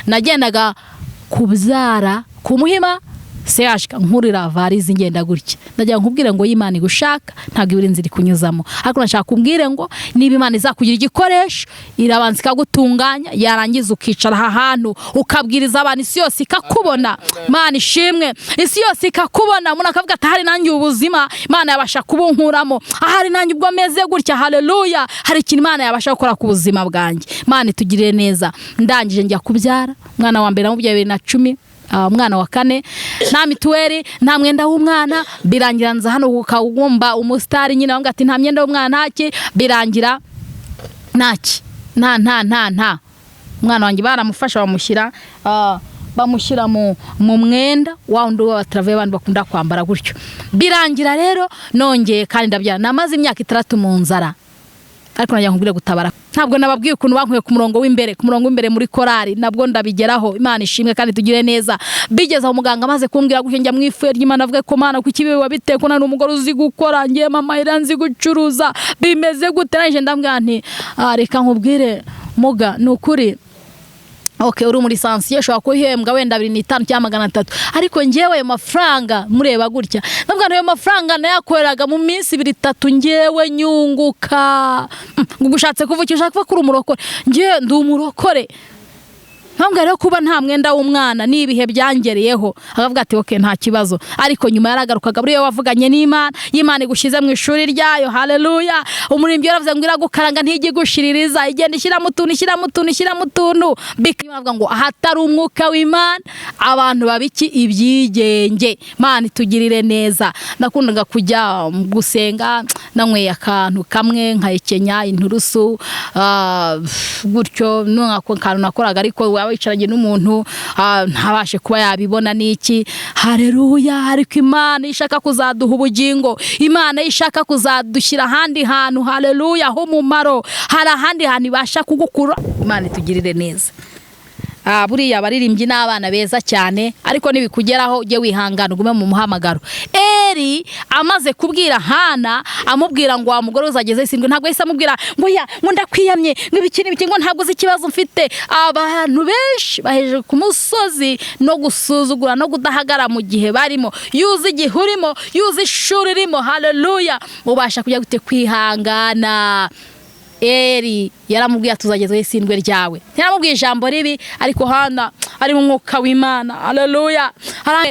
Nagendaga kubyara ku Muhima CHK, nkurira varize ngenda gutya. Ndagira ngo nkubwire ngo Imana igushaka ntabwo ibiri inzira ikunyuzamo, ariko nashaka kumbwire ngo niba Imana izakugira igikoresho, irabanza ikagutunganya, yarangiza ukicara aha hantu ukabwiriza abantu, isi yose ikakubona. Imana ishimwe, isi yose ikakubona. Umuntu akavuga ati: "Ahari nanjye ubuzima Imana yabasha kubunkuramo, ahari nanjye ubwo meze gutya, haleluya, hari ikintu Imana yabasha gukora ku buzima bwanjye." Imana itugirire neza. Ndangije njya kubyara umwana wa mbere namubyaye 2010, umwana wa kane, nta mituweli, nta mwenda w'umwana. Birangira nza hano ukawumba umusitari nyine, bavuga ati nta myenda w'umwana, ntaki. Birangira ntaki, nta nta nta nta umwana wanjye baramufasha, bamushyira mu mwenda wa wundi w'abataravaye, abandi bakunda kwambara gutyo. Birangira rero nongeye kandi ndabyara. Namaze imyaka 6 mu nzara, ariko nagira nkubwire gutabara. Ntabwo nababwiye ukuntu bankuye ku murongo w'imbere muri korari, nabwo ndabigeraho. Imana ishimwe kandi tugire neza. Bigeze aho muganga amaze kumbwira gutyo, njya mu ifuhe ry'Imana, avuge ko Mana, kuki ibi wabiteye, ko nari umugore uzi gukora, ngiye mama ira nzi gucuruza, bimeze gute? Nanje ndambwira nti: "Ah, reka nkubwire muga, ni ukuri, okay, uri muri licencié, ushobora kuhembwa wenda 25 cyangwa 300, ariko njyewe ayo mafaranga mureba gutya, ndavuga nti ayo mafaranga nayakoreraga mu minsi 2, 3, njyewe nyunguka." Ngo ushatse kuvuga ushaka kuvuga ko uri umurokore? Njyewe ndi umurokore. Mpamvu rero kuba nta mwenda w'umwana ni ibihe byangereyeho. Akavuga ati: "Okay, nta kibazo." Ariko nyuma yaragarukaga. Buriya wavuganye n'Imana, y'Imana igushyize mu ishuri ryayo, haleluya. Umuririmbyi yaravuze ngo iragukaranga ntijye igushiririza, igenda ishyiramo utuntu, ishyiramo utuntu, ishyiramo utuntu. Bikavuga ngo ahatari umwuka w'Imana abantu babiki ibyigenge. Imana itugirire neza. Nakundaga kujya gusenga nanyweye akantu kamwe, nkahekenya inturusu, gutyo n'ako kantu nakoraga, ariko waba wicaranye n'umuntu, ntabashe kuba yabibona n'iki. Haleluya. Ariko Imana ishaka kuzaduha ubugingo, Imana ishaka kuzadushyira ahandi hantu, haleluya, h'umumaro, hari ahandi hantu ibasha kugukura. Imana itugirire neza. Buriya abaririmbyi ni abana beza cyane, ariko nibikugeraho ujye wihangana, ugume mu muhamagaro. Eri amaze kubwira Hana, amubwira ngo wa mugore uzageze isindwe, ntabwo yahise amubwira ngo ya ngo ndakwiyamye, ngo ibiki n'ibiki, ngo ntabwo uzi ikibazo mfite. Abantu benshi bahejeje ku musozi no gusuzugura no kudahagara mu gihe barimo. Yuzi igihe urimo, yuzi ishuri urimo, haleluya, ubasha kujya gute kwihangana. Eri yaramubwiye ati: "Uzagezaho isindwe ryawe." Ntiyaramubwiye ijambo ribi, ariko Hana ari mu mwuka w'Imana, haleluya.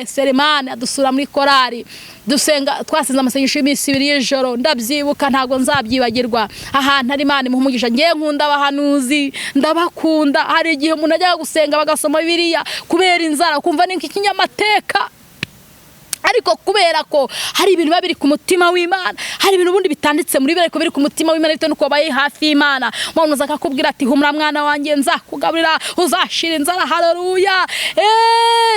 Selemani adusura muri korari, dusenga, twasenze amasengesho y'iminsi 2 y'ijoro. Ndabyibuka, ntabwo nzabyibagirwa. Ahantu ari Imana imuha umugisha. Ngewe nkunda abahanuzi, ndabakunda. Hari igihe umuntu ajya gusenga bagasoma Bibiliya kubera inzara, kumva ni nk'ikinyamateka, ariko kubera ko hari ibintu biba biri ku mutima w'Imana, hari ibintu ubundi bitanditse muri Bibiliya ariko biri ku mutima w'Imana, bitewe n'uko wabaye hafi y'Imana. Umuntu uza akakubwira ati: "Humura mwana wanjye, nzakugaburira uzashira inzara, haleluya,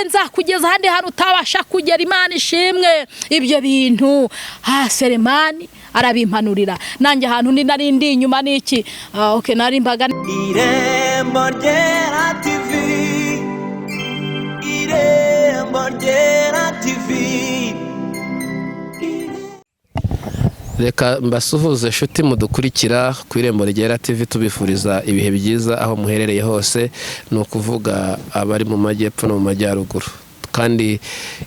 nzakugeza ahandi hantu utabasha kugera." Imana ishimwe. Ibyo bintu Selemani arabimpanurira, nanjye ahantu ndi nari ndi inyuma n'iki. Okay, nari mbaga. Irembo Ryera TV, Irembo Ryera TV. Reka mbasuhuze inshuti mudukurikira ku Irembo Ryera TV, tubifuriza ibihe byiza aho muherereye hose, ni ukuvuga abari mu majyepfo no mu majyaruguru, kandi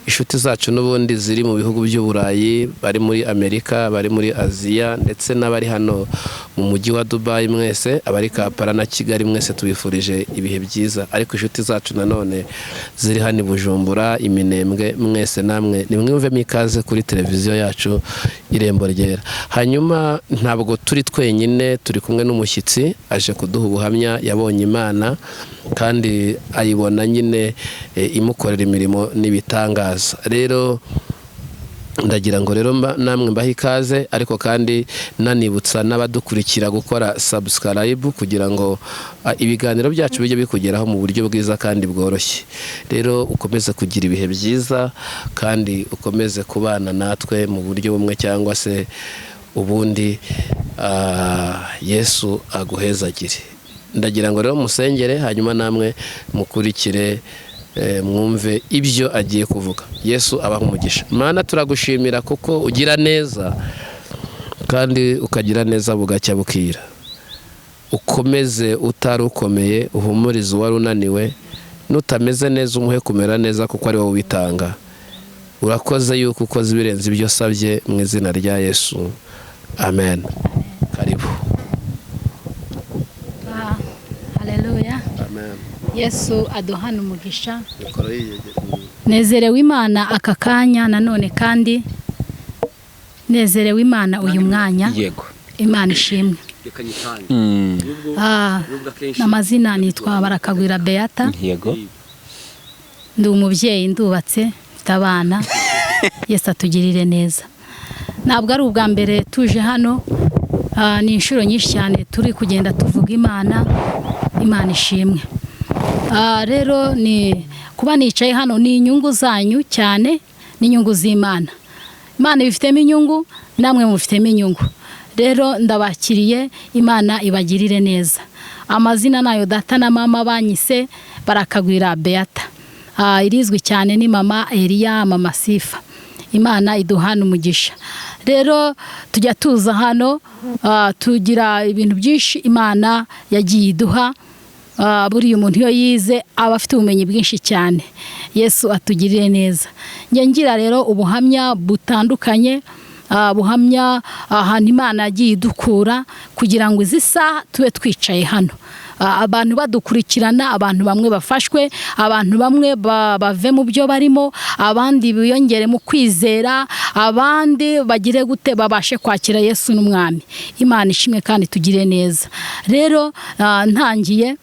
inshuti zacu n'ubundi ziri mu bihugu by'Uburayi, bari muri Amerika, bari muri Aziya, ndetse n'abari hano mu mujyi wa Dubayi mwese, abari Kampala na Kigali mwese tubifurije ibihe byiza. Ariko inshuti zacu nanone ziri hano i Bujumbura, Iminembwe, mwese namwe nimwumvemo ikaze kuri televiziyo yacu Irembo Ryera. Hanyuma ntabwo turi twenyine, turi kumwe n'umushyitsi aje kuduha ubuhamya. Yabonye Imana kandi ayibona nyine imukorera imirimo n'ibitangaza. Rero ndagira ngo rero namwe mbahe ikaze, ariko kandi nanibutsa n'abadukurikira gukora subscribe kugira ngo ibiganiro byacu bijye bikugeraho mu buryo bwiza kandi bworoshye. Rero ukomeze kugira ibihe byiza kandi ukomeze kubana natwe mu buryo bumwe cyangwa se ubundi. Yesu aguhezagire. Ndagira ngo rero musengere, hanyuma namwe mukurikire, mwumve ibyo agiye kuvuga. Yesu abaha umugisha. Mana, turagushimira kuko ugira neza kandi ukagira neza bugacya bukira. Ukomeze utari ukomeye, uhumurize uwari unaniwe, nutameze neza umuhe kumera neza, kuko ari wowe ubitanga. Urakoze yuko ukoze ibirenze ibyo sabye, mu izina rya Yesu, amen. Karibu. Haleluya. Amen. Yesu aduhana umugisha. Nezerewe Imana aka kanya nanone, kandi nezerewe Imana uyu mwanya. Imana ishimwe. Amazina nitwa Barakagwira Beata. Ndi umubyeyi, ndubatse, mfite abana. Yesu atugirire neza. Ntabwo ari ubwa mbere tuje hano, ni inshuro nyinshi cyane turi kugenda tuvuga Imana. Imana ishimwe. Rero ni kuba nicaye hano ni inyungu zanyu cyane, n'inyungu z'Imana. Imana ibifitemo inyungu, namwe mufitemo inyungu. Rero ndabakiriye, Imana ibagirire neza. Amazina nayo data na mama banyise Barakagwira Beata. Irizwi cyane ni Mama Eliya, Mama Sifa. Imana iduhana umugisha. Rero tujya tuza hano, tugira ibintu byinshi Imana yagiye iduha. Buriya umuntu iyo yize aba afite ubumenyi bwinshi cyane. Yesu atugirire neza. Njye ngira rero ubuhamya butandukanye, buhamya ahantu Imana yagiye idukura kugira ngo izi saha tube twicaye hano. Abantu badukurikirana, abantu bamwe bafashwe, abantu bamwe bave mu byo barimo, abandi biyongere mu kwizera, abandi bagire gute babashe kwakira Yesu n'Umwami. Imana ishimwe kandi tugire neza. Rero ntangiye,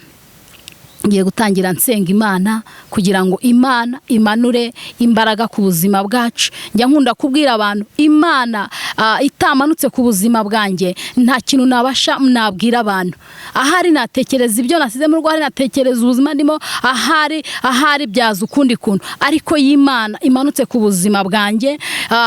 ngiye gutangira nsenga Imana kugira ngo Imana imanure imbaraga ku buzima bwacu. Njya nkunda kubwira abantu, Imana itamanutse ku buzima bwanjye nta kintu nabasha nabwira abantu. Ahari natekereza ibyo nasize mu rugo, ahari natekereza ubuzima ndimo, ahari byaza ukundi kuntu, ariko y'Imana imanutse ku buzima bwanjye,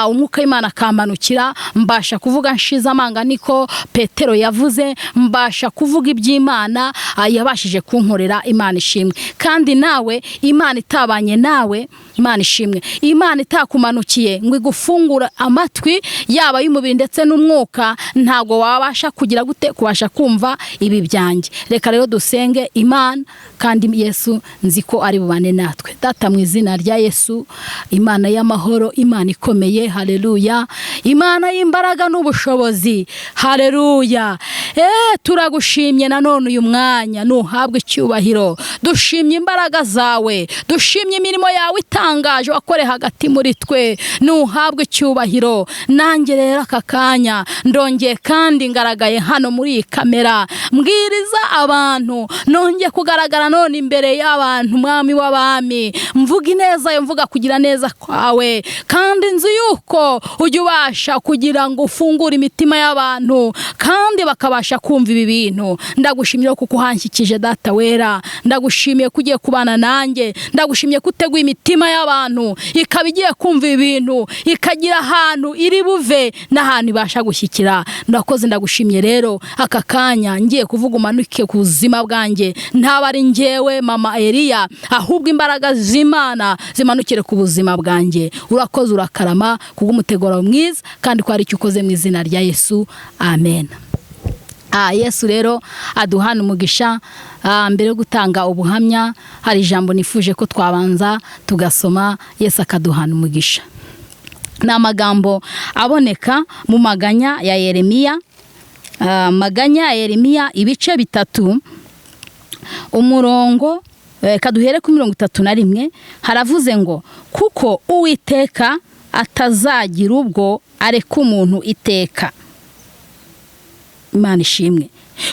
umwuka w'Imana akamanukira, mbasha kuvuga nshize amanga, niko Petero yavuze, mbasha kuvuga iby'Imana yabashije kunkorera. Imana ishimwe. Kandi nawe Imana itabanye nawe, Imana ishimwe. Imana itakumanukiye ngo igufungura amatwi yaba y'umubiri ndetse n'umwuka, ntago wabasha kugira gute kubasha kumva ibi byanjye. Reka rero dusenge Imana, kandi Yesu nzi ko ari bubane natwe. Data, mu izina rya Yesu, Imana y'amahoro, Imana ikomeye, haleluya, Imana y'imbaraga n'ubushobozi, haleluya. Turagushimye nanone uyu mwanya, nuhabwe icyubahiro. Dushimye imbaraga zawe, dushimye imirimo yawe itangaje wakore hagati muri twe, nuhabwe icyubahiro. Nanjye rero aka kanya ndongeye kandi ngaragaye hano muri iyi kamera, mbwiriza abantu, nongeye kugaragara none imbere y'abantu, Mwami w'abami, mvuga ineza yo, mvuga kugira neza kwawe, kandi nzi yuko ujya ubasha kugira ngo ufungure imitima y'abantu kandi bakabasha kumva ibi bintu. Ndagushimira kuko uhanshyikije Data wera, ndagushimiye ko ugiye kubana nanjye, ndagushimiye ko uteguye imitima y'abantu ikaba igiye kumva ibintu, ikagira ahantu iri buve n'ahantu ibasha gushyikira. Ndakoze, ndagushimye rero aka kanya ngiye kuvuga, umanuke ku buzima bwanjye, ntaba ari njyewe Mama Eliya, ahubwo imbaraga z'Imana zimanukire ku buzima bwanjye. Urakoze, urakarama kubw'umuteguro mwiza, kandi ko hari icyo ukoze, mu izina rya Yesu, amen. Yesu rero aduhana umugisha. Mbere yo gutanga ubuhamya hari ijambo nifuje ko twabanza tugasoma, Yesu akaduhana umugisha. Ni amagambo aboneka mu maganya ya Yeremiya, maganya ya Yeremiya ibice 3, umurongo kaduhere ku 31. Haravuze ngo kuko Uwiteka atazagira ubwo areka umuntu iteka. Imana ishimwe.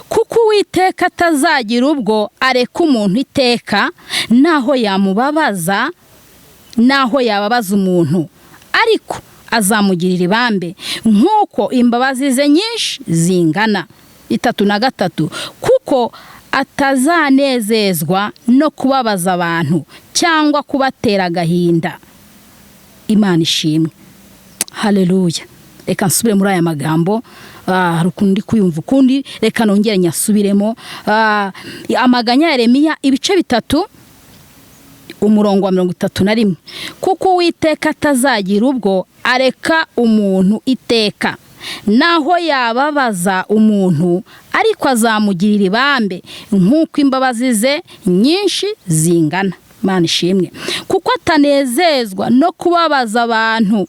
Kuko Uwiteka atazagira ubwo areka umuntu iteka, naho yamubabaza, naho yababaza umuntu, ariko azamugirira ibambe nk'uko imbabazi ze nyinshi zingana. 33, kuko atazanezezwa no kubabaza abantu cyangwa kubatera agahinda. Imana ishimwe. Haleluya. Reka nsubire muri aya magambo, hari ukundi kuyumva ukundi, reka nongere nyasubiremo. Amaganya ya Yeremiya ibice 3, umurongo wa 31. Kuko Uwiteka atazagira ubwo areka umuntu iteka, Naho yababaza umuntu, ariko azamugirira ibambe nk'uko imbabazi ze nyinshi zingana. Imana ishimwe, kuko atanezezwa no kubabaza abantu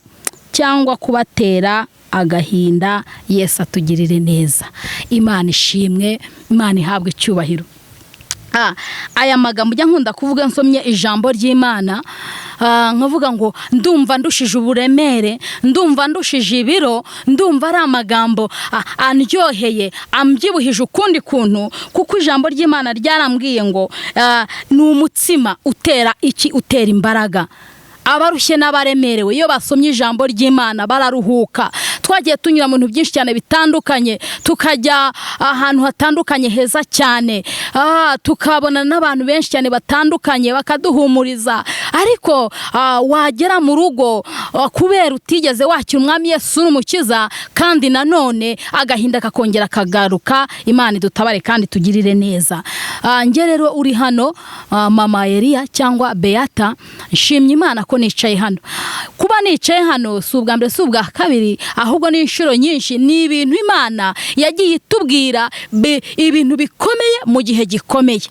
cyangwa kubatera agahinda. Yesu atugirire neza. Imana ishimwe, Imana ihabwe icyubahiro. Aya magambo ujya nkunda kuvuga nsomye ijambo ry'Imana, nkavuga ngo ndumva ndushije uburemere, ndumva ndushije ibiro, ndumva ari amagambo andyoheye, ambyibuhije ukundi kuntu, kuko ijambo ry'Imana ryarambwiye ngo ni umutsima utera iki? Utera imbaraga. Abarushye n'abaremerewe iyo basomye ijambo ry'Imana bararuhuka. Twagiye tunyura mu bintu byinshi cyane bitandukanye, tukajya ahantu hatandukanye heza cyane, tukabona n'abantu benshi cyane batandukanye bakaduhumuriza, ariko wagera mu rugo, kubera utigeze wakira Umwami Yesu n'Umukiza, kandi nanone agahinda kakongera kagaruka. Imana idutabare kandi tugirire neza. Njye rero uri hano, mama Eliya cyangwa Beata, nshimye Imana ko nicaye hano. Kuba nicaye hano si ubwa mbere, si ubwa kabiri, ahubwo ni inshuro nyinshi. Ni ibintu Imana yagiye itubwira, ibintu bikomeye mu gihe gikomeye.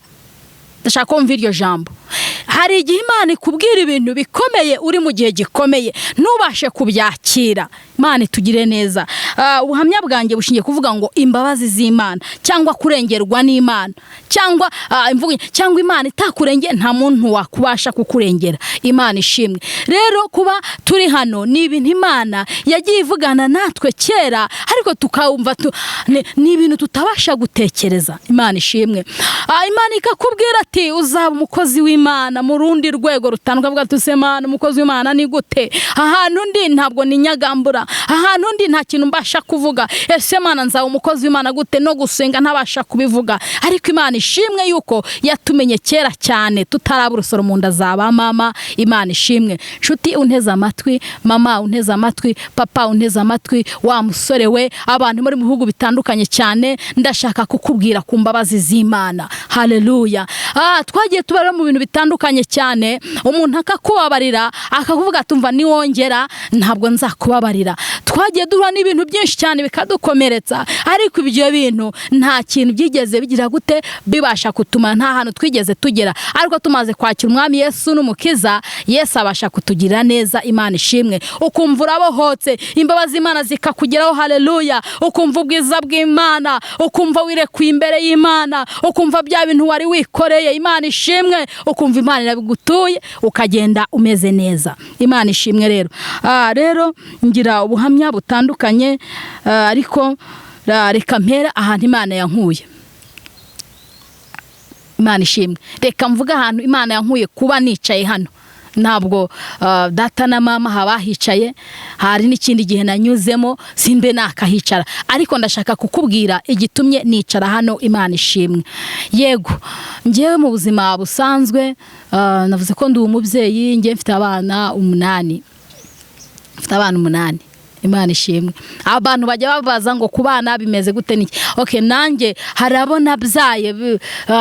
Ndashaka kumva iryo jambo. Hari igihe Imana ikubwira ibintu bikomeye uri mu gihe gikomeye, ntubashe kubyakira. Imana itugire neza. Ubuhamya bwanjye bushingiye kuvuga ngo imbabazi z'Imana cyangwa kurengerwa n'Imana, cyangwa imvugo, cyangwa Imana itakurengera nta muntu wakubasha kukurengera. Imana ishimwe. Rero kuba turi hano ni ibintu Imana yagiye ivugana natwe kera, ariko tukumva ni ibintu tutabasha gutekereza. Imana ishimwe. Imana ikakubwira ati uzaba umukozi w'Imana mu rundi rwego rutandukanye. Avuga ati Mana, umukozi w'Imana ni gute? Ahantu ndi ntabwo ninyagambura, ahantu ndi nta kintu mbasha kuvuga. Ese Mana, nzaba umukozi w'Imana gute? No gusenga ntabasha kubivuga. Ariko Imana ishimwe yuko yatumenye kera cyane tutaraba urusoro mu nda za ba mama. Imana ishimwe. Nshuti unteze amatwi, mama unteze amatwi, papa unteze amatwi, wa musore we, abantu muri mu bihugu bitandukanye cyane, ndashaka kukubwira ku mbabazi z'Imana. Haleluya. Twagiye tuba mu bintu bitandukanye cyane, umuntu akakubabarira akakuvuga tumva niwongera ntabwo nzakubabarira. Twagiye duhura n'ibintu byinshi cyane bikadukomeretsa, ariko ibyo bintu nta kintu byigeze bigira gute bibasha kutuma, nta hantu twigeze tugera. Ariko tumaze kwakira Umwami Yesu n'Umukiza, Yesu abasha kutugirira neza. Imana ishimwe. Ukumva urabohotse, imbabazi z'Imana zikakugeraho. Haleluya. Ukumva ubwiza bw'Imana, ukumva wirekuye imbere y'Imana, ukumva bya bintu wari wikoreye. Imana ishimwe. Ukumva Imana irabigutuye, ukagenda umeze neza. Imana ishimwe. Rero rero ngira ubuhamya butandukanye, ariko reka mpera ahantu Imana yankuye. Imana ishimwe. Reka mvuge ahantu Imana yankuye kuba nicaye hano. Ntabwo data na mama habahicaye, hari n'ikindi gihe nanyuzemo simbe nakahicara, ariko ndashaka kukubwira igitumye nicara hano. Imana ishimwe. Yego, njyewe mu buzima busanzwe, navuze ko ndi umubyeyi, njye mfite abana 8. Mfite abana 8. Imana ishimwe. Abantu bajya babaza ngo ku bana bimeze gute niki. Okay, nanjye hari abo nabyaye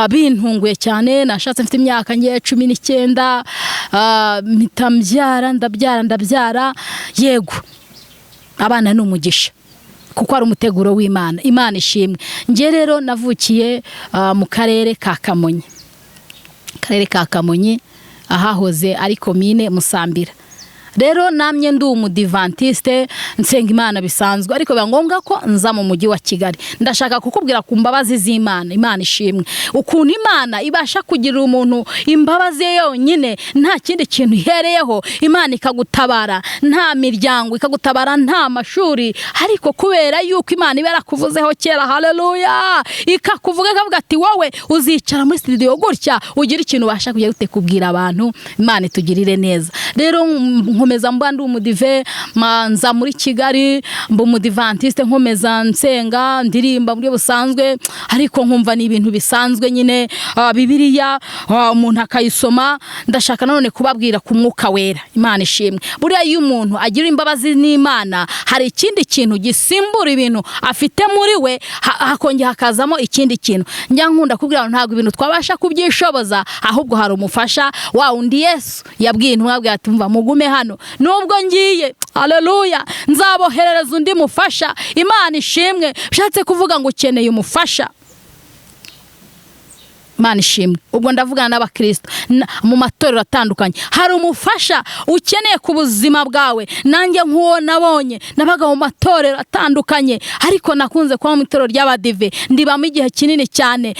bintunguye cyane. Nashatse mfite imyaka ngiye 19, mpita mbyara, ndabyara. Yego, abana ni umugisha kuko ari umuteguro w'Imana. Imana ishimwe. Njye rero navukiye mu karere ka Kamonyi, karere ka Kamonyi ahahoze ari komine Musambira. Rero namye ndi umudivantiste, nsenga Imana bisanzwe, ariko biba ngombwa ko nza mu mujyi wa Kigali. Ndashaka kukubwira ku mbabazi z'Imana. Imana ishimwe. Ukuntu Imana ibasha kugirira umuntu imbabazi yonyine, nta kindi kintu ihereyeho. Imana ikagutabara nta miryango, ikagutabara nta mashuri, ariko kubera yuko Imana iba yarakuvuzeho kera. Haleluya. Ikakuvuga ikavuga ati wowe uzicara muri studio gutya, ugira ikintu ubasha kujya gute kubwira abantu. Imana itugirire neza. Rero nkomeza mba ndi umudive, nza muri Kigali mba umudivantiste, nkomeza nsenga, ndirimba mu buryo busanzwe, ariko nkumva ni ibintu bisanzwe nyine. Bibiliya umuntu akayisoma. Ndashaka nanone kubabwira ku Mwuka Wera. Imana ishimwe. Buriya iyo umuntu agira imbabazi n'Imana, hari ikindi kintu gisimbura ibintu afite muri we, hakongera hakazamo ikindi kintu. Njya nkunda kubwira ntabwo ibintu twabasha kubyishoboza, ahubwo hari umufasha wa undi Yesu yabwiye intumwa ati mva mugume hano. hantu, nubwo ngiye, haleluya, nzaboherereza undi mufasha. Imana ishimwe. Bishatse kuvuga ngo ukeneye umufasha. Imana ishimwe. Ubwo ndavugana n'abakristo mu matorero atandukanye, hari umufasha ukeneye ku buzima bwawe. Nanjye nk'uwo nabonye, nabaga mu matorero atandukanye, ariko nakunze kuba mu itorero ry'abadive, ndibamo igihe kinini cyane.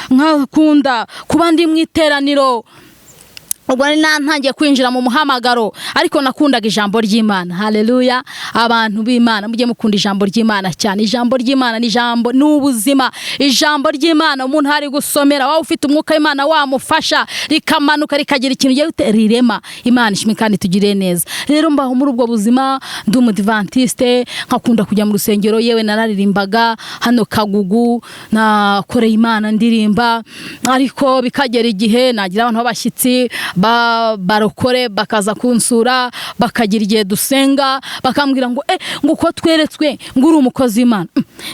Nkakunda kuba ndi mu iteraniro. Ubwo nari ntangiye kwinjira mu muhamagaro, ariko nakundaga ijambo ry'Imana. Haleluya. Abantu b'Imana, mujye mukunda ijambo ry'Imana cyane. Ijambo ry'Imana ni ijambo, ni ubuzima. Ijambo ry'Imana umuntu ari gusomera, waba ufite umwuka w'Imana wamufasha, rikamanuka rikagira ikintu ugiye gute rirema. Imana ishimwe kandi tugire neza. Rero mbaho muri ubwo buzima, ndi umudivantiste, nkakunda kujya mu rusengero, yewe nararirimbaga hano Kagugu, nakoreye Imana ndirimba, ariko bikagera igihe nagira abantu b'abashyitsi barokore bakaza kunsura, bakagira igihe dusenga, bakambwira ngo ngo uko tweretswe ngo uri umukozi w'Imana.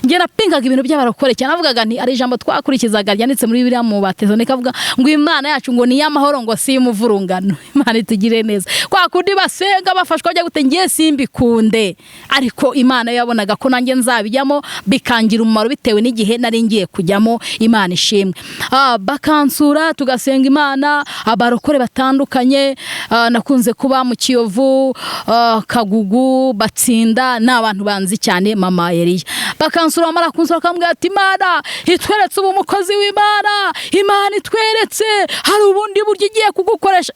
Njye napingaga ibintu by'abarokore cyane, navugaga nti ari ijambo twakurikizaga ryanditse muri Bibiliya mu Batesalonike, avuga ngo Imana yacu ngo ni iy'amahoro, ngo si iy'umuvurungano. Imana itugire neza. Kwa kundi basenga bafashwa bajya gute, ngiye simbikunde, ariko Imana yabonaga ko nanjye nzabijyamo bikangira umumaro bitewe n'igihe nari ngiye kujyamo. Imana ishimwe. Bakansura tugasenga Imana, abarokore batandukanye. Nakunze kuba mu Kiyovu, Kagugu, Batsinda, ni abantu banzi cyane mama Eliya. Bakansura, bamara kunsura bakambwira ati Imana itweretse ubu umukozi w'Imana, Imana itweretse hari ubundi buryo igiye kugukoresha.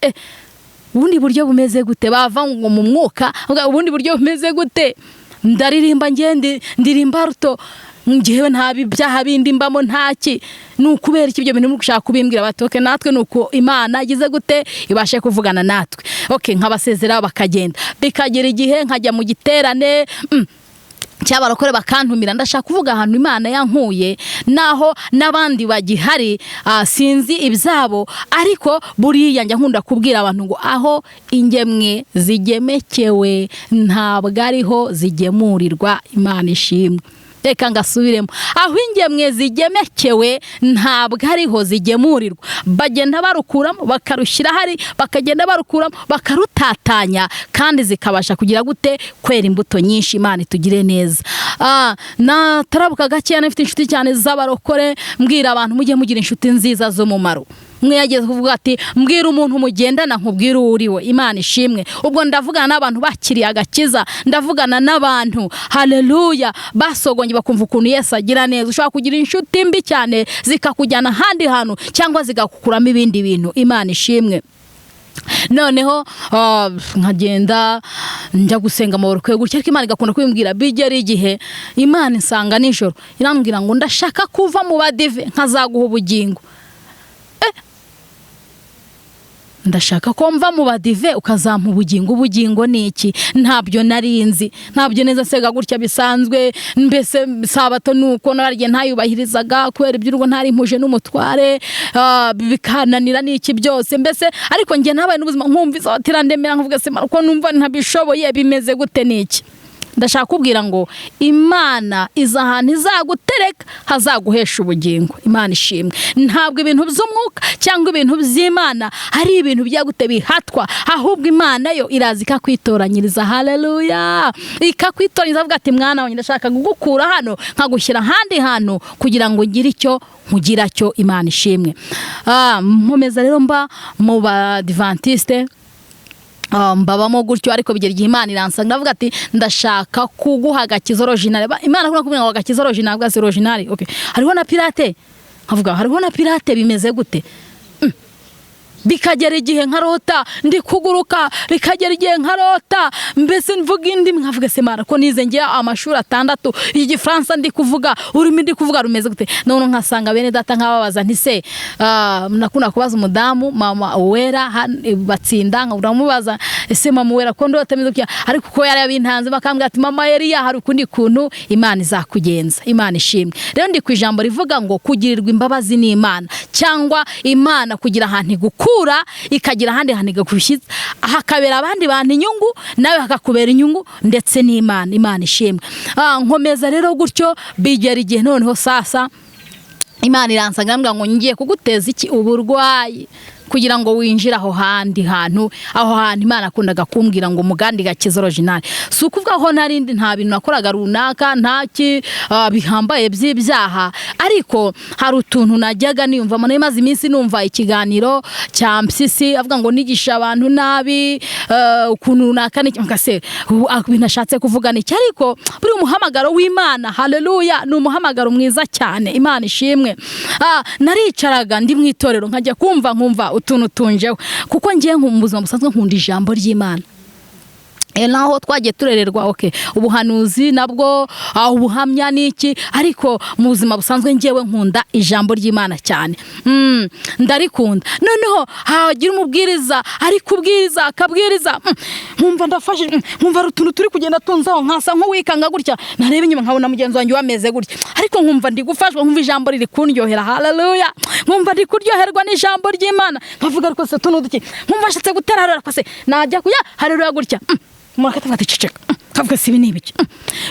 Ubundi buryo bumeze gute? Bava ngo mu mwuka, ubundi buryo bumeze gute? Ndaririmba ngende ndirimba ruto, ngewe nta byaha bindi mbamo, ntaki. Ni ukubera iki ibyo bintu muri gushaka kubimbwira? Bati okay, natwe nuko Imana igize gute ibashe kuvugana natwe. Okay, nkabasezera bakagenda, bikagera igihe nkajya mu giterane cy'abarokore bakantumira. Ndashaka kuvuga ahantu Imana yankuye, naho n'abandi bagihari, sinzi ibyabo, ariko buriya njya nkunda kubwira abantu ngo aho ingemwe zigemekewe ntabwo ariho zigemurirwa. Imana ishimwe. Reka ngasubiremo, aho ingemwe zigemekewe ntabwo ariho zigemurirwa. Bagenda barukuramo bakarushyira hari, bakagenda barukuramo bakarutatanya, kandi zikabasha kugira gute kwera imbuto nyinshi. Imana itugire neza. Natarabuka gakeya, nafite inshuti cyane z'abarokore. Mbwira abantu mujye mugira inshuti nziza z'umumaro. Mwe yageze kuvuga ati mbwira umuntu mugendana nkubwira uwo uriwe. Imana ishimwe. Ubwo ndavugana n'abantu bakiriye agakiza, ndavugana n'abantu, haleluya, basogonye bakumva ukuntu Yesu agira neza. Ushobora kugira inshuti mbi cyane zikakujyana ahandi hantu cyangwa zigakukuramo ibindi bintu. Imana ishimwe. Noneho nkagenda njya gusenga mu barokore gutya, ariko Imana igakunda kubimbwira. Bigera igihe Imana insanga nijoro irambwira ngo ndashaka kuva mu badive nkazaguha ubugingo. Ndashaka ko mva mu badive ukazampa ubugingo. Ubugingo ni iki? Ntabyo narinzi, ntabyo neza, nsega gutya bisanzwe. Mbese sabato nuko nararye ntayubahirizaga kubera iby'urugo, ntari mpuje n'umutware, bikananira n'iki byose mbese. Ariko njye nabaye n'ubuzima nkumva izotira ndemera, nkavuga se ko numva ntabishoboye, bimeze gute n'iki? Ndashaka kubwira ngo Imana iza ahantu izagutereka hazaguhesha ubugingo. Imana ishimwe. Ntabwo ibintu by'umwuka cyangwa ibintu by'Imana ari ibintu byagute bihatwa, ahubwo Imana yo iraza ikakwitoranyiriza. Haleluya. Ikakwitoranyiriza, avuga ati mwana wanjye ndashaka kugukura hano nkagushyira ahandi hantu kugira ngo ngire icyo nkugira cyo. Imana ishimwe. Nkomeza rero mba mu badivantiste, mbabamo gutyo, ariko bigera igihe Imana iransanga, ndavuga ati ndashaka kuguha agakiza original. Imana akunda kuvuga ngo agakiza original, bwa original. Okay, hariho na pirate, nkavuga hariho na pirate, bimeze gute? Bikagera igihe nkarota ndi kuguruka, bikagera igihe nkarota mbese mvuga indimi, nkavuga se Mana ko nize ngiye amashuri 6, igifaransa ndi kuvuga, ururimi ndi kuvuga rumeze gute? None nkasanga bene data nkababaza nti se, nakunda kubaza umudamu mama Uwera Batsinda, nkamubaza ese mama Uwera ko ndota meze gutya? Ariko uko yari yabintanze bakambwira ati mama Eliya hari ukundi kuntu Imana izakugenza. Imana ishimwe. Rero ndi ku ijambo rivuga ngo kugirirwa imbabazi n'Imana, cyangwa Imana kugira ahantu igukura ikagira ahandi hantu igushyitsa, hakabera abandi bantu inyungu, nawe hakakubera inyungu ndetse n'Imana. Imana ishimwe. Nkomeza rero gutyo, bigera igihe noneho sasa Imana iransanga irambwira ngo ngiye kuguteza iki uburwayi. Kugira ngo winjire aho handi hantu, aho hantu Imana akundaga kumbwira ngo mugandi gakiza original. Si ukuvuga ko narindi nta bintu nakoraga runaka, ntaki bihambaye by'ibyaha, ariko hari utuntu najyaga niyumvamo. Nari maze iminsi numva ikiganiro cya Mpyisi avuga ngo nigisha abantu nabi, ukuntu runaka n'iki, nkase ibintu ashatse kuvuga ni iki? Ariko buri umuhamagaro w'Imana, haleluya, ni umuhamagaro mwiza cyane, Imana ishimwe. Naricaraga ndi mu itorero, nkajya kumva nkumva utuntu tunjeho, kuko ngiye mu buzima busanzwe nkunda ijambo ry'Imana. Naho twagiye turererwa, okay, ubuhanuzi nabwo, ubuhamya n'iki, ariko mu buzima busanzwe ngewe nkunda ijambo ry'Imana cyane. Ndarikunda. Noneho hagira umubwiriza ari kubwiriza, akabwiriza, nkumva ndafashe, nkumva hari utuntu turi kugenda tunzaho, nkasa nk'uwikanga gutya, nareba inyuma nkabona mugenzi wanjye wameze gutya, ariko nkumva ndi gufashwa, nkumva ijambo riri kundyohera, haleluya, nkumva ndi kuryoherwa n'ijambo ry'Imana. Nkavuga rwose tuno duki, nkumva nshatse gutera haleluya, rwose najya kuya haleluya gutya, umuntu akavuga ati ceceka. Nkavuga si ibi ni ibiki?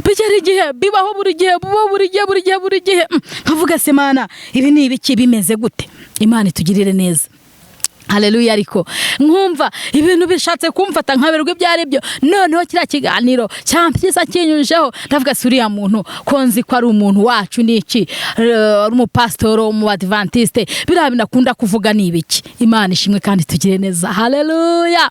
Bigera igihe bibaho buri gihe, bubaho buri gihe, buri gihe, buri gihe. Nkavuga se Mana, ibi ni ibiki, bimeze gute? Imana itugirire neza, haleluya. Ariko nkumva ibintu bishatse kumfata, nkaberwa ibyo ari byo. Noneho kiriya kiganiro cyampyisa kinyujeho, ndavuga si uriya muntu ko nzi ko ari umuntu wacu n'iki, ari umupasitoro umubadivantiste, biriya bintu akunda kuvuga ni ibiki? Imana ishimwe kandi tugire neza, haleluya.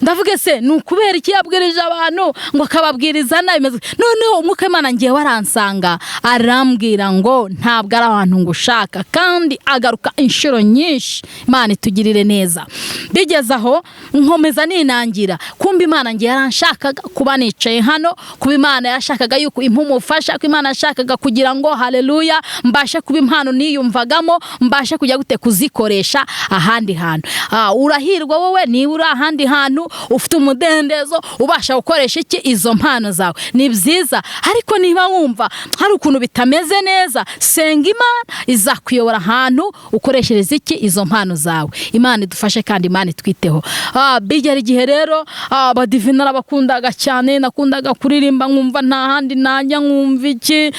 Ndavuga se ni ukubera iki yabwirije abantu ngo akababwiriza nabi, bimeze? Noneho umwuka w'Imana ngiye waransanga, arambwira ngo ntabwo ari abantu ngo ushaka, kandi agaruka inshuro nyinshi. Imana itugirire neza. Bigeze aho nkomeza ninangira, kumva Imana ngiye yaranshakaga kuba nicaye hano, kuba Imana yashakaga yuko impa umufasha, ko Imana yashakaga kugira ngo, haleluya, mbashe kuba impano niyumvagamo, mbashe kujya gute kuzikoresha ahandi hantu. Urahirwa wowe niba uri ahandi hantu ufite umudendezo, ubasha gukoresha iki izo mpano zawe, ni byiza. Ariko niba wumva hari ukuntu bitameze neza, senga Imana izakuyobora ahantu ukoreshereza iki izo mpano zawe. Imana idufashe kandi Imana itwiteho. Bigera igihe rero, abadive narabakundaga cyane, nakundaga kuririmba, nkumva nta handi najya, nkumva iki,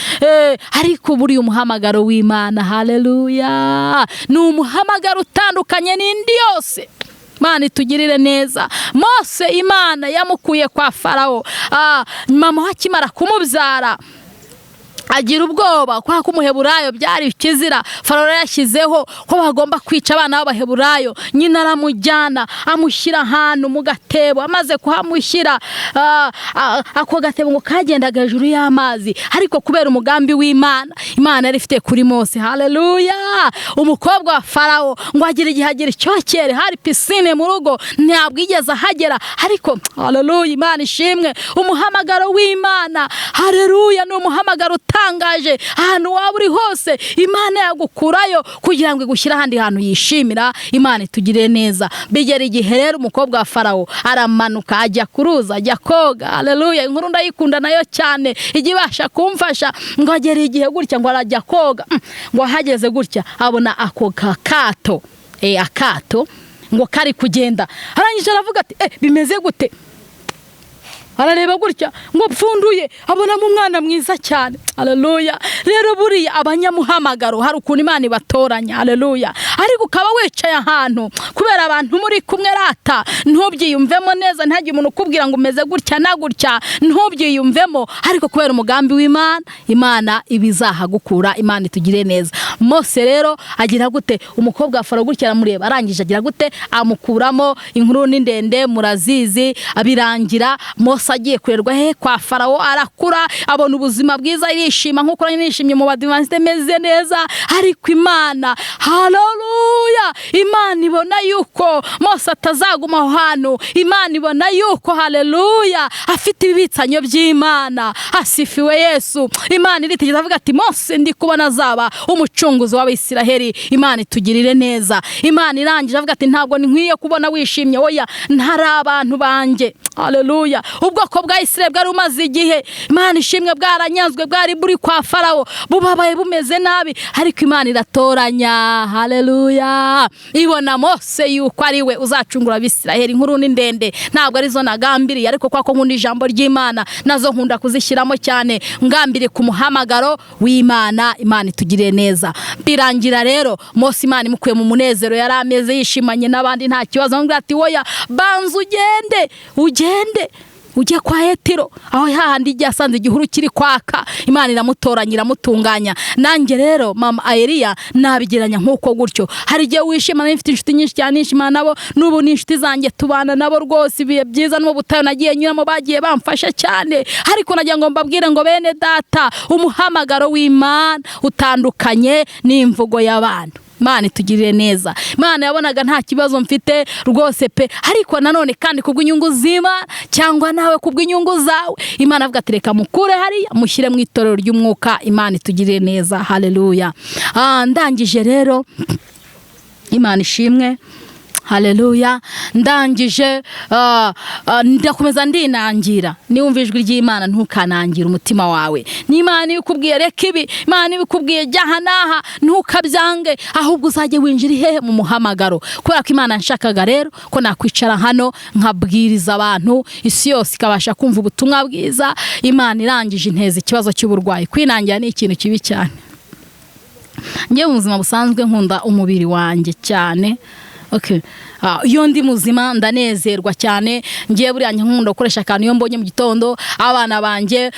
ariko buriya umuhamagaro w'Imana, haleluya, ni umuhamagaro utandukanye n'indi yose. Imana itugirire neza. Mose Imana yamukuye kwa Farawo. Mama we akimara kumubyara agira ubwoba, kubera ko umuheburayo byari ikizira. Farawo yashyizeho ko bagomba kwica abana b'abaheburayo. Nyina aramujyana, amushyira ahantu mu gatebo. Amaze kuhamushyira, ako gatebo ngo kagendaga hejuru y'amazi, ariko kubera umugambi w'Imana Imana yari ifite kuri Mose, haleluya, umukobwa wa Farawo ngo agire igihe agira icyokere, hari pisine mu rugo, ntabwo yigeze ahagera. Ariko haleluya, Imana ishimwe, umuhamagaro w'Imana, haleluya, ni umuhamagaro utangaje. Ahantu waba uri hose Imana yagukurayo kugira ngo igushyire ahandi hantu yishimira. Imana itugirire neza. Bigera igihe rero umukobwa wa Farawo aramanuka ajya kuruza, ajya koga, haleluya. Inkuru ndayikunda nayo cyane, ijya ibasha kumfasha. Ngo agere igihe gutya ngo arajya koga, ngo ahageze gutya abona ako kato, akato ngo kari kugenda. Arangije aravuga ati bimeze gute? Arareba gutya ngo pfunduye abonamo umwana mwiza cyane, haleluya. Rero buriya abanyamuhamagaro hari ukuntu Imana ibatoranya, haleluya. Ariko ukaba wicaye ahantu kubera abantu muri kumwe rata ntubyiyumvemo neza, ntihagire umuntu ukubwira ngo umeze gutya na gutya, ntubyiyumvemo, ariko kubera umugambi w'Imana, Imana ibizahagukura. Imana itugire neza. Mose rero agira gute? Umukobwa wa Farawo gutya aramureba, arangije agira gute? Amukuramo. Inkuru ni ndende murazizi. Abirangira Mose agiye kurerwa he? Kwa Farawo. Arakura, abona ubuzima bwiza, yishima nkuko nishimye mu badivantiste meze neza. Ariko Imana, haleluya, Imana ibona yuko Mose atazaguma aho hantu. Imana ibona yuko, haleluya, afite ibibitsanyo by'Imana. Asifiwe Yesu. Imana iritegereza avuga ati Mose ndi kubona azaba umucunguzi w'Abisiraheli. Imana itugirire neza. Imana irangije avuga ati ntabwo nkwiye kubona wishimye, oya, ntari abantu banjye. Haleluya. Ubwoko bwa Isirayeli bwari bumaze igihe, Imana ishimwe, bwaranyanzwe, bwari buri kwa Farawo, bubabaye bumeze nabi, ariko Imana iratoranya. Haleluya. Ibona Mose yuko ari we uzacungura Abisirayeli. Inkuru ni ndende, ntabwo arizo nagambiriye, ariko kwa ko nkunda ijambo ry'Imana nazo nkunda kuzishyiramo cyane, ngambiriye ku muhamagaro w'Imana. Imana itugirire neza. Birangira rero Mose Imana imukuye mu munezero yari ameze, yishimanye n'abandi nta kibazo, amubwira ati woya banza ugende ugende ujye kwa Yetiro, aho hahandi igihe asanze igihuru kiri kwaka. Imana iramutoranya, iramutunganya. Nanjye rero mama Eliya nabigeranya nk'uko gutyo. Hari igihe wishima, mfite inshuti nyinshi cyane nishimana nabo, n'ubu ni inshuti zanjye, tubana nabo rwose ibihe byiza, n'ubu butayu nagiye nyuramo bagiye bamfasha cyane. Ariko nagira ngo mbabwire ngo bene data, umuhamagaro w'Imana utandukanye n'imvugo y'abantu. Imana itugirire neza. Imana yabonaga nta kibazo mfite rwose pe, ariko nanone kandi kubw'inyungu z'Imana cyangwa nawe kubw'inyungu zawe, Imana avuga ati reka mukure hariya mushyire mu itorero ry'umwuka. Imana itugirire neza. Haleluya. Ndangije rero, Imana ishimwe. Haleluya. Ndangije, ndakomeza ndinangira. Niwumva ijwi ry'Imana ntukanangire umutima wawe. N'Imana ibikubwiye reka ibi, Imana ibikubwiye jya aha n'aha, ntukabyange, ahubwo uzajye winjira ihehe mu muhamagaro. Kubera ko Imana nshakaga rero ko nakwicara hano nkabwiriza abantu, isi yose ikabasha kumva ubutumwa bwiza. Imana irangije inteza ikibazo cy'uburwayi. Kwinangira ni ikintu kibi cyane. Njye mu buzima busanzwe nkunda umubiri wanjye cyane. Okay. Iyo ndi muzima ndanezerwa cyane. Ngiye buriya nkunda gukoresha akantu, iyo mbonye mu gitondo abana banjye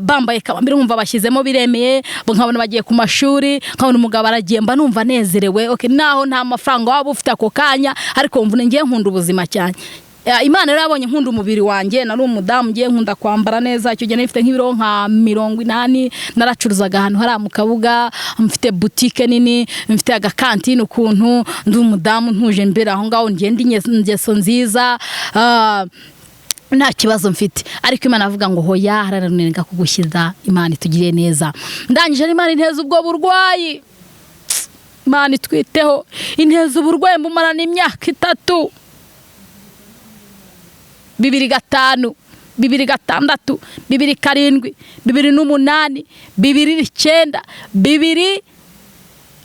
bambaye kabambiri nkumva bashyizemo biremeye, nkabona bagiye ku mashuri, nkabona umugabo aragiye, mba numva nezerewe. Okay, naho nta mafaranga waba ufite ako kanya, ariko mvune ngiye nkunda ubuzima cyane. Imana rero yabonye nkunda umubiri wanjye, nari umudamu ngiye nkunda kwambara neza. Icyo gihe nari mfite nk'ibiro nka 80, naracuruzaga ahantu hari mu Kabuga, mfite boutique nini, mfite agakantine, ukuntu ndi umudamu ntuje mbere aho ngaho, ngenda ingeso nziza, nta kibazo mfite. Ariko Imana avuga ngo hoya, harananirwa kugushyira. Imana itugiriye neza. Ndangije Imana inteza ubwo burwayi. Imana itwiteho, inteza uburwayi mbumarana imyaka 3, 2005, 2006, 2007, 2008, 2009,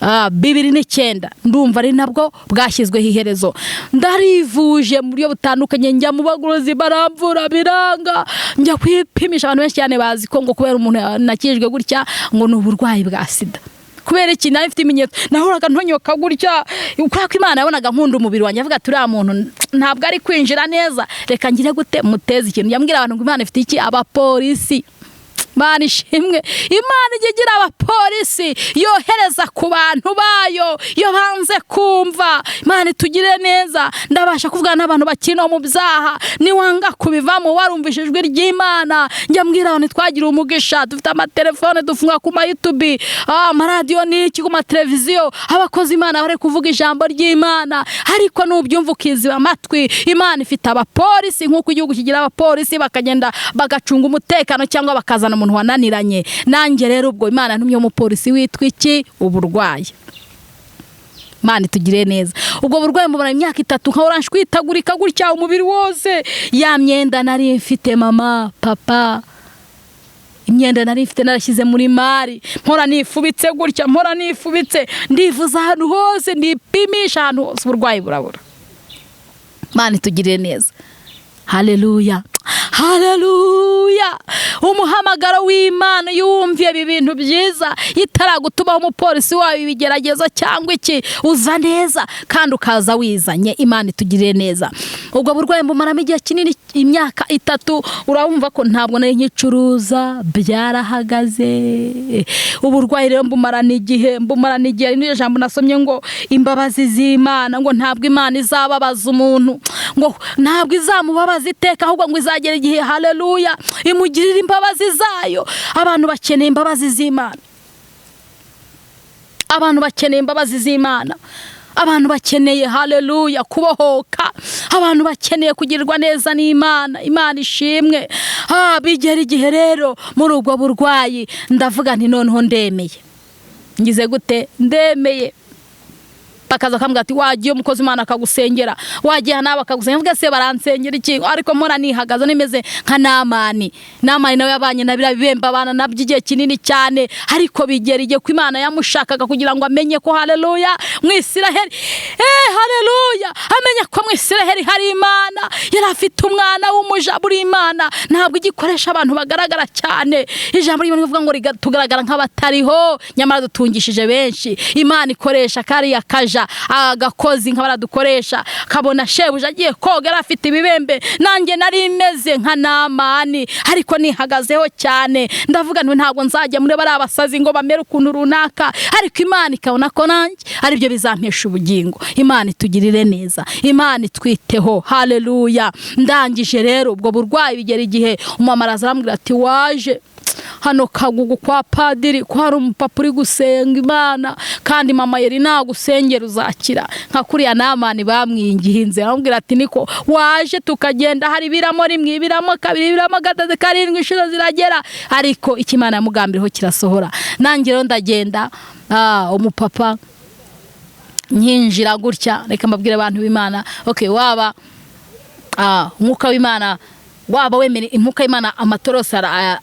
2009. Ndumva ari nabwo bwashyizweho iherezo. Ndarivuje mu buryo butandukanye, njya mu bagorozi baramvura biranga, njya kwipimisha. Abantu benshi cyane bazi ko ngo kubera umuntu nakijwe gutya ngo ni uburwayi bwa sida. Kubera iki? Nari mfite ibimenyetso, nahoraga ntonyoka gutya. Kubera ko Imana yabonaga nkunda umubiri wanjye, avuga ati uriya muntu ntabwo ari kwinjira neza, reka ngire gute muteze ikintu. Yambwira abantu ngo Imana ifite iki? Abapolisi. Imana ishimwe. Imana ijya igira abapolisi yohereza ku bantu bayo iyo banze kumva. Imana itugire neza. Ndabasha kuvugana n'abantu bakiri no mu byaha, niwanga kubivamo warumvise ijwi ry'Imana. Njya mbwira abantu twagira umugisha, dufite amatelefone, dufunga ku ma YouTube, amaradiyo n'iki, ku mateleviziyo, abakozi Imana bari kuvuga ijambo ry'Imana, ariko nubyumva ukiziba amatwi. Imana ifite abapolisi nk'uko igihugu kigira abapolisi, bakagenda bagacunga umutekano cyangwa bakazana umuntu wananiranye. Nanjye rero ubwo Imana ntumye umupolisi witwa iki? Uburwayi. Imana itugire neza. Ubwo burwayi mubara imyaka 3, nkahora nshwitagurika gutya umubiri wose. Ya myenda nari mfite, mama papa, imyenda nari mfite narashyize muri mari, mpora nifubitse gutya, mpora nifubitse, ndivuza ahantu hose, ndipimisha ahantu hose, uburwayi burabura. Imana itugirire neza. Haleluya, haleluya. Umuhamagaro w'Imana yumviye ibi bintu byiza, itaragutumaho umupolisi wayo ibigeragezo cyangwa iki, uza neza kandi ukaza wizanye. Imana itugirire neza. Ubwo burwayi mbumaramo igihe kinini, imyaka 3. Urumva ko ntabwo nari nkicuruza, byarahagaze. Uburwayi rero mbumarana igihe, mbumarana igihe. N'iryo jambo nasomye ngo imbabazi z'Imana, ngo ntabwo Imana izababaza umuntu, ngo ntabwo izamubabaza iteka, ahubwo ngo izagera igihe, haleluya, imugirira imbabazi zayo. Abantu bakeneye imbabazi z'Imana. Abantu bakeneye imbabazi z'Imana. Abantu bakeneye, haleluya, kubohoka. Abantu bakeneye kugirirwa neza n'Imana. Imana ishimwe. Bigera igihe rero muri ubwo burwayi ndavuga nti noneho ndemeye. Ngize gute? Ndemeye. Bakaza bakambwira ati wagiye umukozi Imana akagusengera, wagiye nawe akagusengera. Mvuga se baransengera iki? Ariko mpora nihagaze nimeze nka Namani. Namani nawe yabanye na biriya bibembe, abana nabyo igihe kinini cyane, ariko bigera igihe ko Imana yamushakaga kugira ngo amenye ko haleluya mu Isiraheli, haleluya, amenye ko mu Isiraheli hari Imana. Yari afite umwana w'umuja. Buri Imana ntabwo igikoresha abantu bagaragara cyane. Ijambo ry'Imana rivuga ngo tugaragara nk'abatariho, nyamara dutungishije benshi. Imana ikoresha kariya kaja agakozi nka baradukoresha, kabona shebuja agiye koga yari afite ibibembe. Nanjye nari meze nka Namani, ariko nihagazeho cyane, ndavuga nti ntabwo nzajya muri bariya basazi ngo bamere ukuntu runaka, ariko Imana ikabona ko nanjye aribyo bizampesha ubugingo. Imana itugirire neza, Imana itwiteho, haleluya. Ndangije rero ubwo burwayi, bigera igihe umumama araza arambwira ati waje hano Kagugu kwa padiri ko hari umupapa uri gusenga Imana, kandi mama yari nagusengera uzakira. Nka kuriya Namani bamwinginze, aramubwira ati niko waje tukagenda, hari ibiramo rimwe, ibiramo kabiri, ibiramo gatatu, karindwi, inshuro ziragera, ariko icyo Imana yamugambiriyeho kirasohora. Nanjye rero ndagenda, umupapa nkinjira gutya, reka mbabwire abantu b'Imana, okay, waba umwuka w'Imana waba wemere umwuka w'Imana amatorose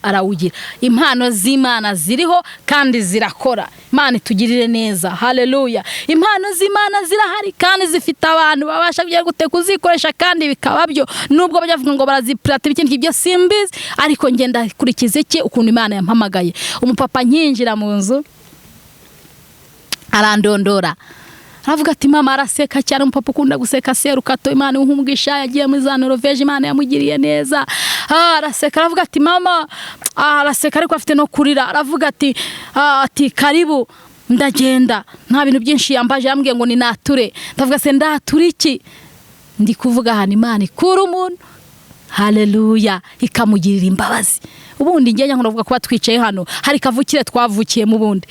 arawugira. Impano z'Imana ziriho kandi zirakora. Imana itugirire neza, haleluya. Impano z'Imana zirahari kandi zifite abantu babasha kujya gute kuzikoresha kandi bikaba byo, nubwo bajya bavuga ngo barazipirata ibiki ibyo simbizi, ariko ngenda kurikiza iki ukuntu Imana yampamagaye. Umupapa nkinjira mu nzu arandondora, aravuga ati mama, araseka cyane. Umupapa ukunda guseka serukato, Imana imuha, yagiye muri za Norvège, Imana yamugiriye neza. Araseka aravuga ati mama, araseka ariko afite no kurira, aravuga ati ati karibu. Ndagenda, nta bintu byinshi yambaje, yambwiye ngo ni nature. Ndavuga se ndatura iki? Ndi kuvuga ahantu Imana ikura umuntu, haleluya, ikamugirira imbabazi. Ubundi njye nyankunda kuba twicaye hano hari kavukire twavukiyemo. Ubundi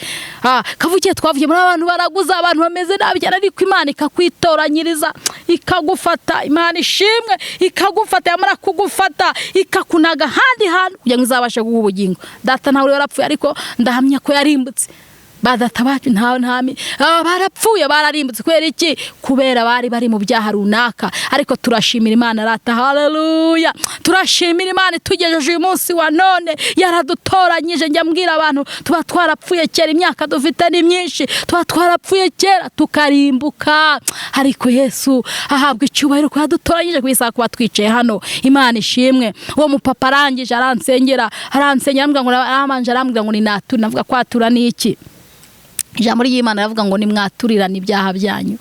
kavukire twavukiye muri abantu baraguza, abantu bameze nabi cyane, ariko Imana ikakwitoranyiriza, ikagufata. Imana ishimwe, ikagufata, yamara kugufata ikakunaga ahandi hantu kugira ngo izabashe guha ubugingo. Data ntawe warapfuye, ariko ndahamya ko yarimbutse. Ba data bacu nta ntami barapfuye, bararimbutse. Kubera iki? Kubera bari bari mu byaha runaka. Ariko turashimira Imana rata, haleluya, turashimira Imana itugejeje uyu munsi wa none, yaradutoranyije. Njya mbwira abantu tuba twarapfuye kera, imyaka dufite ni myinshi, tuba twarapfuye kera tukarimbuka, ariko Yesu ahabwa icyubahiro ko yadutoranyije ku isaha kuba twicaye hano. Imana ishimwe. Uwo mupapa arangije aransengera, arambwira ngo arambanje, arambwira ngo ni nature. Navuga kwatura ni iki? Ijambo ry'Imana ravuga ngo nimwaturirane ibyaha byanyu,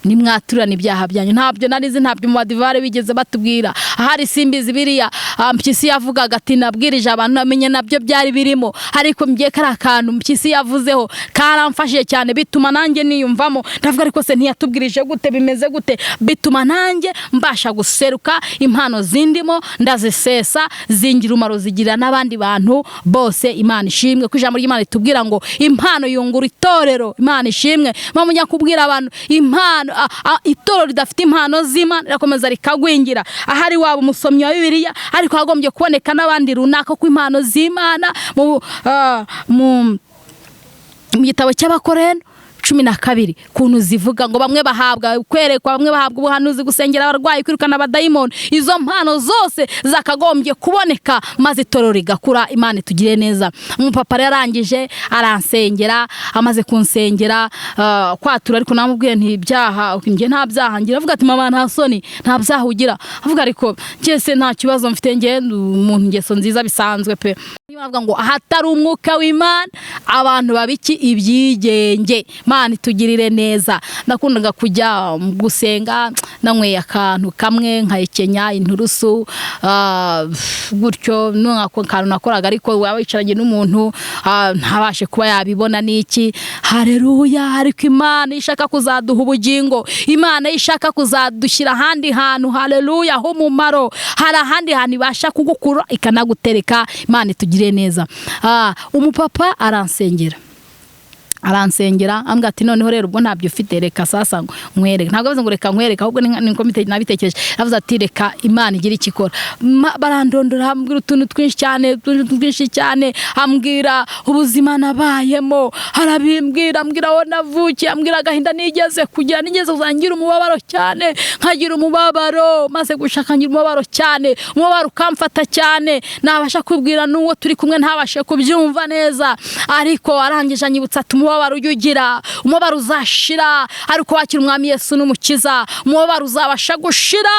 nimwaturirane ibyaha byanyu. Ntabyo narizi, ntabyo mu badivare bigeze batubwira. Ahari simbizi biriya Mpyisi yavugaga ati nabwirije abantu namenye nabyo byari birimo, ariko mgiye kari akantu Mpyisi yavuzeho karamfashije cyane, bituma nanjye niyumvamo. Ndavuga ariko se ntiyatubwirije gute, bimeze gute? Bituma nanjye mbasha guseruka, impano zindimo ndazisesa, zingira umumaro, zigira n'abandi bantu bose. Imana ishimwe ko ijambo ry'Imana ritubwira ngo impano yungura itorero. Imana ishimwe. Mama kubwira abantu impano, itorero ridafite impano z'Imana rirakomeza rikagwingira. Ahari waba umusomyi wa Bibiliya, ariko hagombye kuboneka n'abandi runaka, ko impano z'Imana mu gitabo cy'Abakoreno 12 kuntu zivuga ngo bamwe bahabwa kwerekwa, bamwe bahabwa ubuhanuzi, gusengera abarwayi, kwirukana abadayimoni. Izo mpano zose zakagombye kuboneka maze itorero rigakura. Imana itugire neza. Umupapa yarangije aransengera, amaze kunsengera kwatura, ariko namubwiye nti ibyaha njye nta byaha ngira. Avuga ati mama nta soni, nta byaha ugira? Avuga ariko njye se nta kibazo mfite, njye umuntu ingeso nziza bisanzwe pe. Avuga ngo ahatari umwuka w'Imana abantu babiki ibyigenge. Imana itugirire neza. Nakundaga kujya gusenga nanyweye akantu kamwe, nkahekenya inturusu gutyo, n'ako kantu nakoraga, ariko waba wicaranye n'umuntu ntabashe kuba yabibona n'iki. Haleluya. Ariko Imana ishaka kuzaduha ubugingo, Imana ishaka kuzadushyira ahandi hantu, haleluya, h'umumaro. Hari ahandi hantu ibasha kugukura ikanagutereka. Imana itugirire neza. Umupapa aransengera. Aransengera, ambwira ati: "Noneho rero ubwo ntabyo ufite, reka sasa nkwereke." Ntabwo avuze ngo "reka nkwereke", ahubwo niko nabitekereje. Avuze ati: "Reka Imana igire icyo ikora." Barandondora, ambwira utuntu twinshi cyane, utuntu twinshi cyane, ambwira ubuzima nabayemo, arabimbwira, ambwira aho navukiye, ambwira agahinda nigeze kugira, nigeze kuzangira umubabaro cyane, nkagira umubabaro maze gushaka, ngira umubabaro cyane, umubabaro ukamfata cyane, nabasha kubwira n'uwo turi kumwe ntabashe kubyumva neza. Ariko arangije anyibutsa ati: "Umubabaro ujya ugira, umubabaro uzashira ariko wakira Umwami Yesu n'Umukiza. Umubabaro uzabasha gushira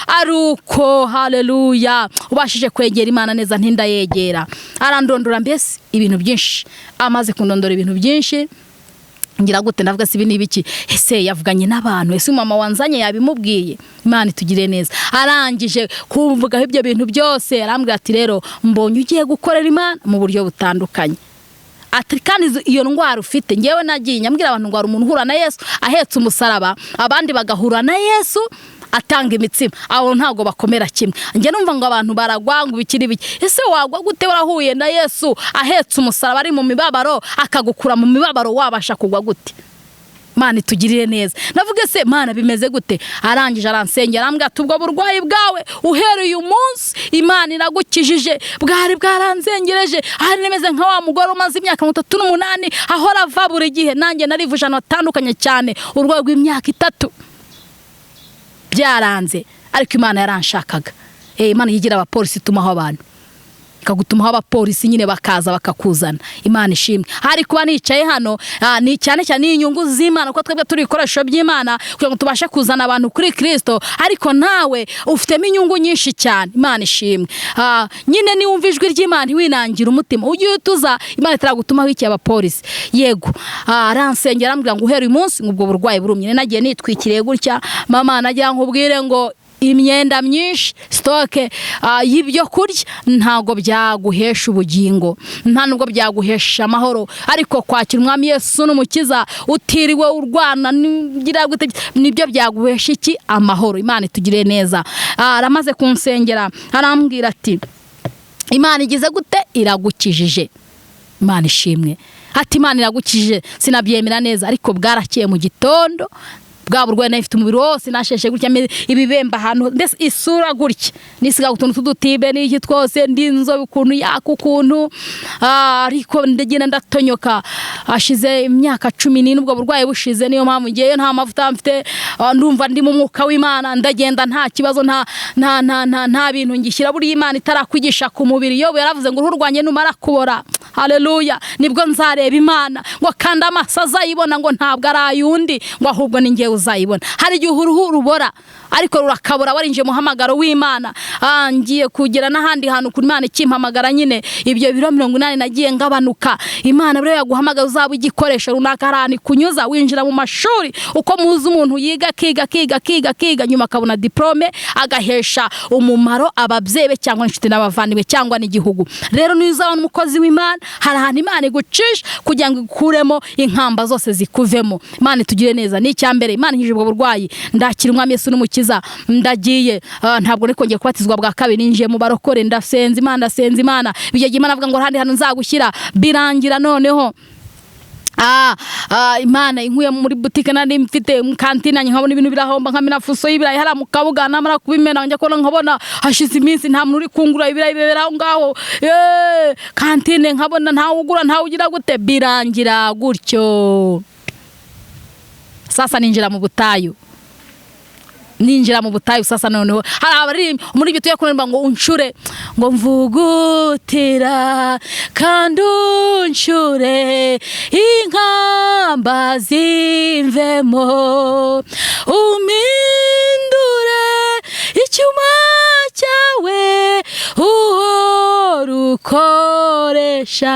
ari uko, haleluya, ubashije kwegera Imana neza." Ntindayegera. Arandondora mbese ibintu byinshi. Amaze kundondora ibintu byinshi, ngira gute? Ndavuga: "Si ibi ni ibiki? Ese yavuganye n'abantu? Ese mama wanzanye yabimubwiye?" Imana itugire neza. Arangije kumvugaho ibyo bintu byose, arambwira ati: "Rero mbonye ugiye gukorera Imana mu buryo butandukanye." Ati: "Kandi iyo ndwara ufite..." Ngewe nagiye nyambwira abantu ngo hari umuntu uhura na Yesu ahetse umusaraba, abandi bagahura na Yesu atanga imitsima. Abo ntabwo bakomera kimwe. Njye numva ngo abantu baragwa, ngo ibiki n'ibiki. Ese wagwa gute warahuye na Yesu ahetse umusaraba, ari mu mibabaro, akagukura mu mibabaro? Wabasha kugwa gute? Mana itugirire neza. Navuge se: "Mana, bimeze gute?" Arangije aransengera, arambwira ati: "Ubwo burwayi bwawe, uhereye uyu munsi Imana iragukijije." Bwari bwaranzengereje, ahari nimeze nka wa mugore umaze imyaka 38 ahora ava buri gihe. Nanjye narivuje ahantu hatandukanye cyane, urwego rw'imyaka 3 byaranze, ariko Imana yaranshakaga. Imana yigira abapolisi, itumaho abantu, ikagutumaho abapolisi nyine, bakaza bakakuzana. Imana ishimwe. Hari kuba nicaye hano, ni cyane cyane inyungu z'Imana, kuko twebwe turi ibikoresho by'Imana kugira ngo tubashe kuzana abantu kuri Kirisito, ariko nawe ufitemo inyungu nyinshi cyane. Imana ishimwe. Nyine niwumva ijwi ry'Imana, ntiwinangire umutima, ujye utuza. Imana itaragutumaho iki? Abapolisi. Yego. Aransengera, arambwira ngo uhereye uyu munsi ngo ubwo burwayi burumye. Nagiye nitwikiriye gutya, mama, nagira ngo ubwire ngo imyenda myinshi, stock y'ibyo kurya, ntabwo byaguhesha ubugingo, nta nubwo byaguhesha amahoro, ariko kwakira Umwami Yesu n'Umukiza utiriwe urwana n'igira gute, nibyo byaguhesha iki? Amahoro. Imana itugire neza. Aramaze kunsengera, arambwira ati: "Imana igize gute? Iragukijije." Imana ishimwe. Ati: "Imana iragukijije." Sinabyemera neza, ariko bwarakeye mu gitondo, bwa burwayi nari mfite umubiri wose nasheshe gutya, ibibemba ahantu, mbese isura gutya, nisiga utuntu tw'udutibe n'iki twose, ndi inzobe ukuntu yaka ukuntu, ariko ndagenda ndatonyoka. Hashize imyaka 14 ubwo burwayi bushize. Niyo mpamvu ngewe nta mavuta mfite, ndumva ndi mu mwuka w'Imana, ndagenda nta kibazo, nta bintu ngishyira. Buriya Imana itarakwigisha ku mubiri. Yobu yaravuze ngo: "Uruhu rwanjye numara kubora, haleluya, nibwo nzareba Imana." Ngo kandi amaso azayibona ngo ntabwo ari ay'undi, ngo ahubwo ni ngewe uzayibona. Hari igihe uruhu rubora, ariko rurakabura warinjiye muhamagaro w'Imana. Ngiye kugera n'ahandi hantu kuri Imana ikimpamagara nyine. Ibyo biro 80 nagiye ngabanuka. Imana buriya yaguhamagara uzaba igikoresho runaka, hari ahantu ikunyuza, winjira mu mashuri. Uko muzi umuntu yiga, akiga, akiga, akiga, akiga, nyuma akabona diplôme, agahesha umumaro ababyeyi be cyangwa inshuti n'abavandimwe cyangwa n'igihugu. Rero niyo uzabona umukozi w'Imana, hari ahantu Imana igucisha kugira ngo ikuremo inkamba zose, zikuvemo. Imana itugire neza. Ni icya mbere, Imana inkijije ubwo burwayi, ndakira Umwami Yesu n'Umukiza, ndagiye. Ntabwo nari kongera kubatizwa bwa kabiri. Ninjiye mu barokore, ndasenza Imana, ndasenza Imana. Bijya Imana avuga ngo ahandi hantu nzagushyira. Birangira noneho Imana inkuye muri butike nari mfite mu kantine, nkabona ibintu birahomba, nkamena fuso y'ibirayi hariya mu Kabuga. Namara kubimena, njya kubona nkabona hashize iminsi nta muntu uri kungura ibirayi, bibera aho ngaho. Kantine nkabona ntawe ugura, ntawe ugira gute. Birangira gutyo. Sasa ninjira mu butayu, ninjira mu butayu. Sasa noneho hari abaririmba muri ibyo tuye kuririmba ngo uncure, ngo mvugutira kandi uncure inkamba zimvemo, umpindure icyuma cyawe uhora ukoresha.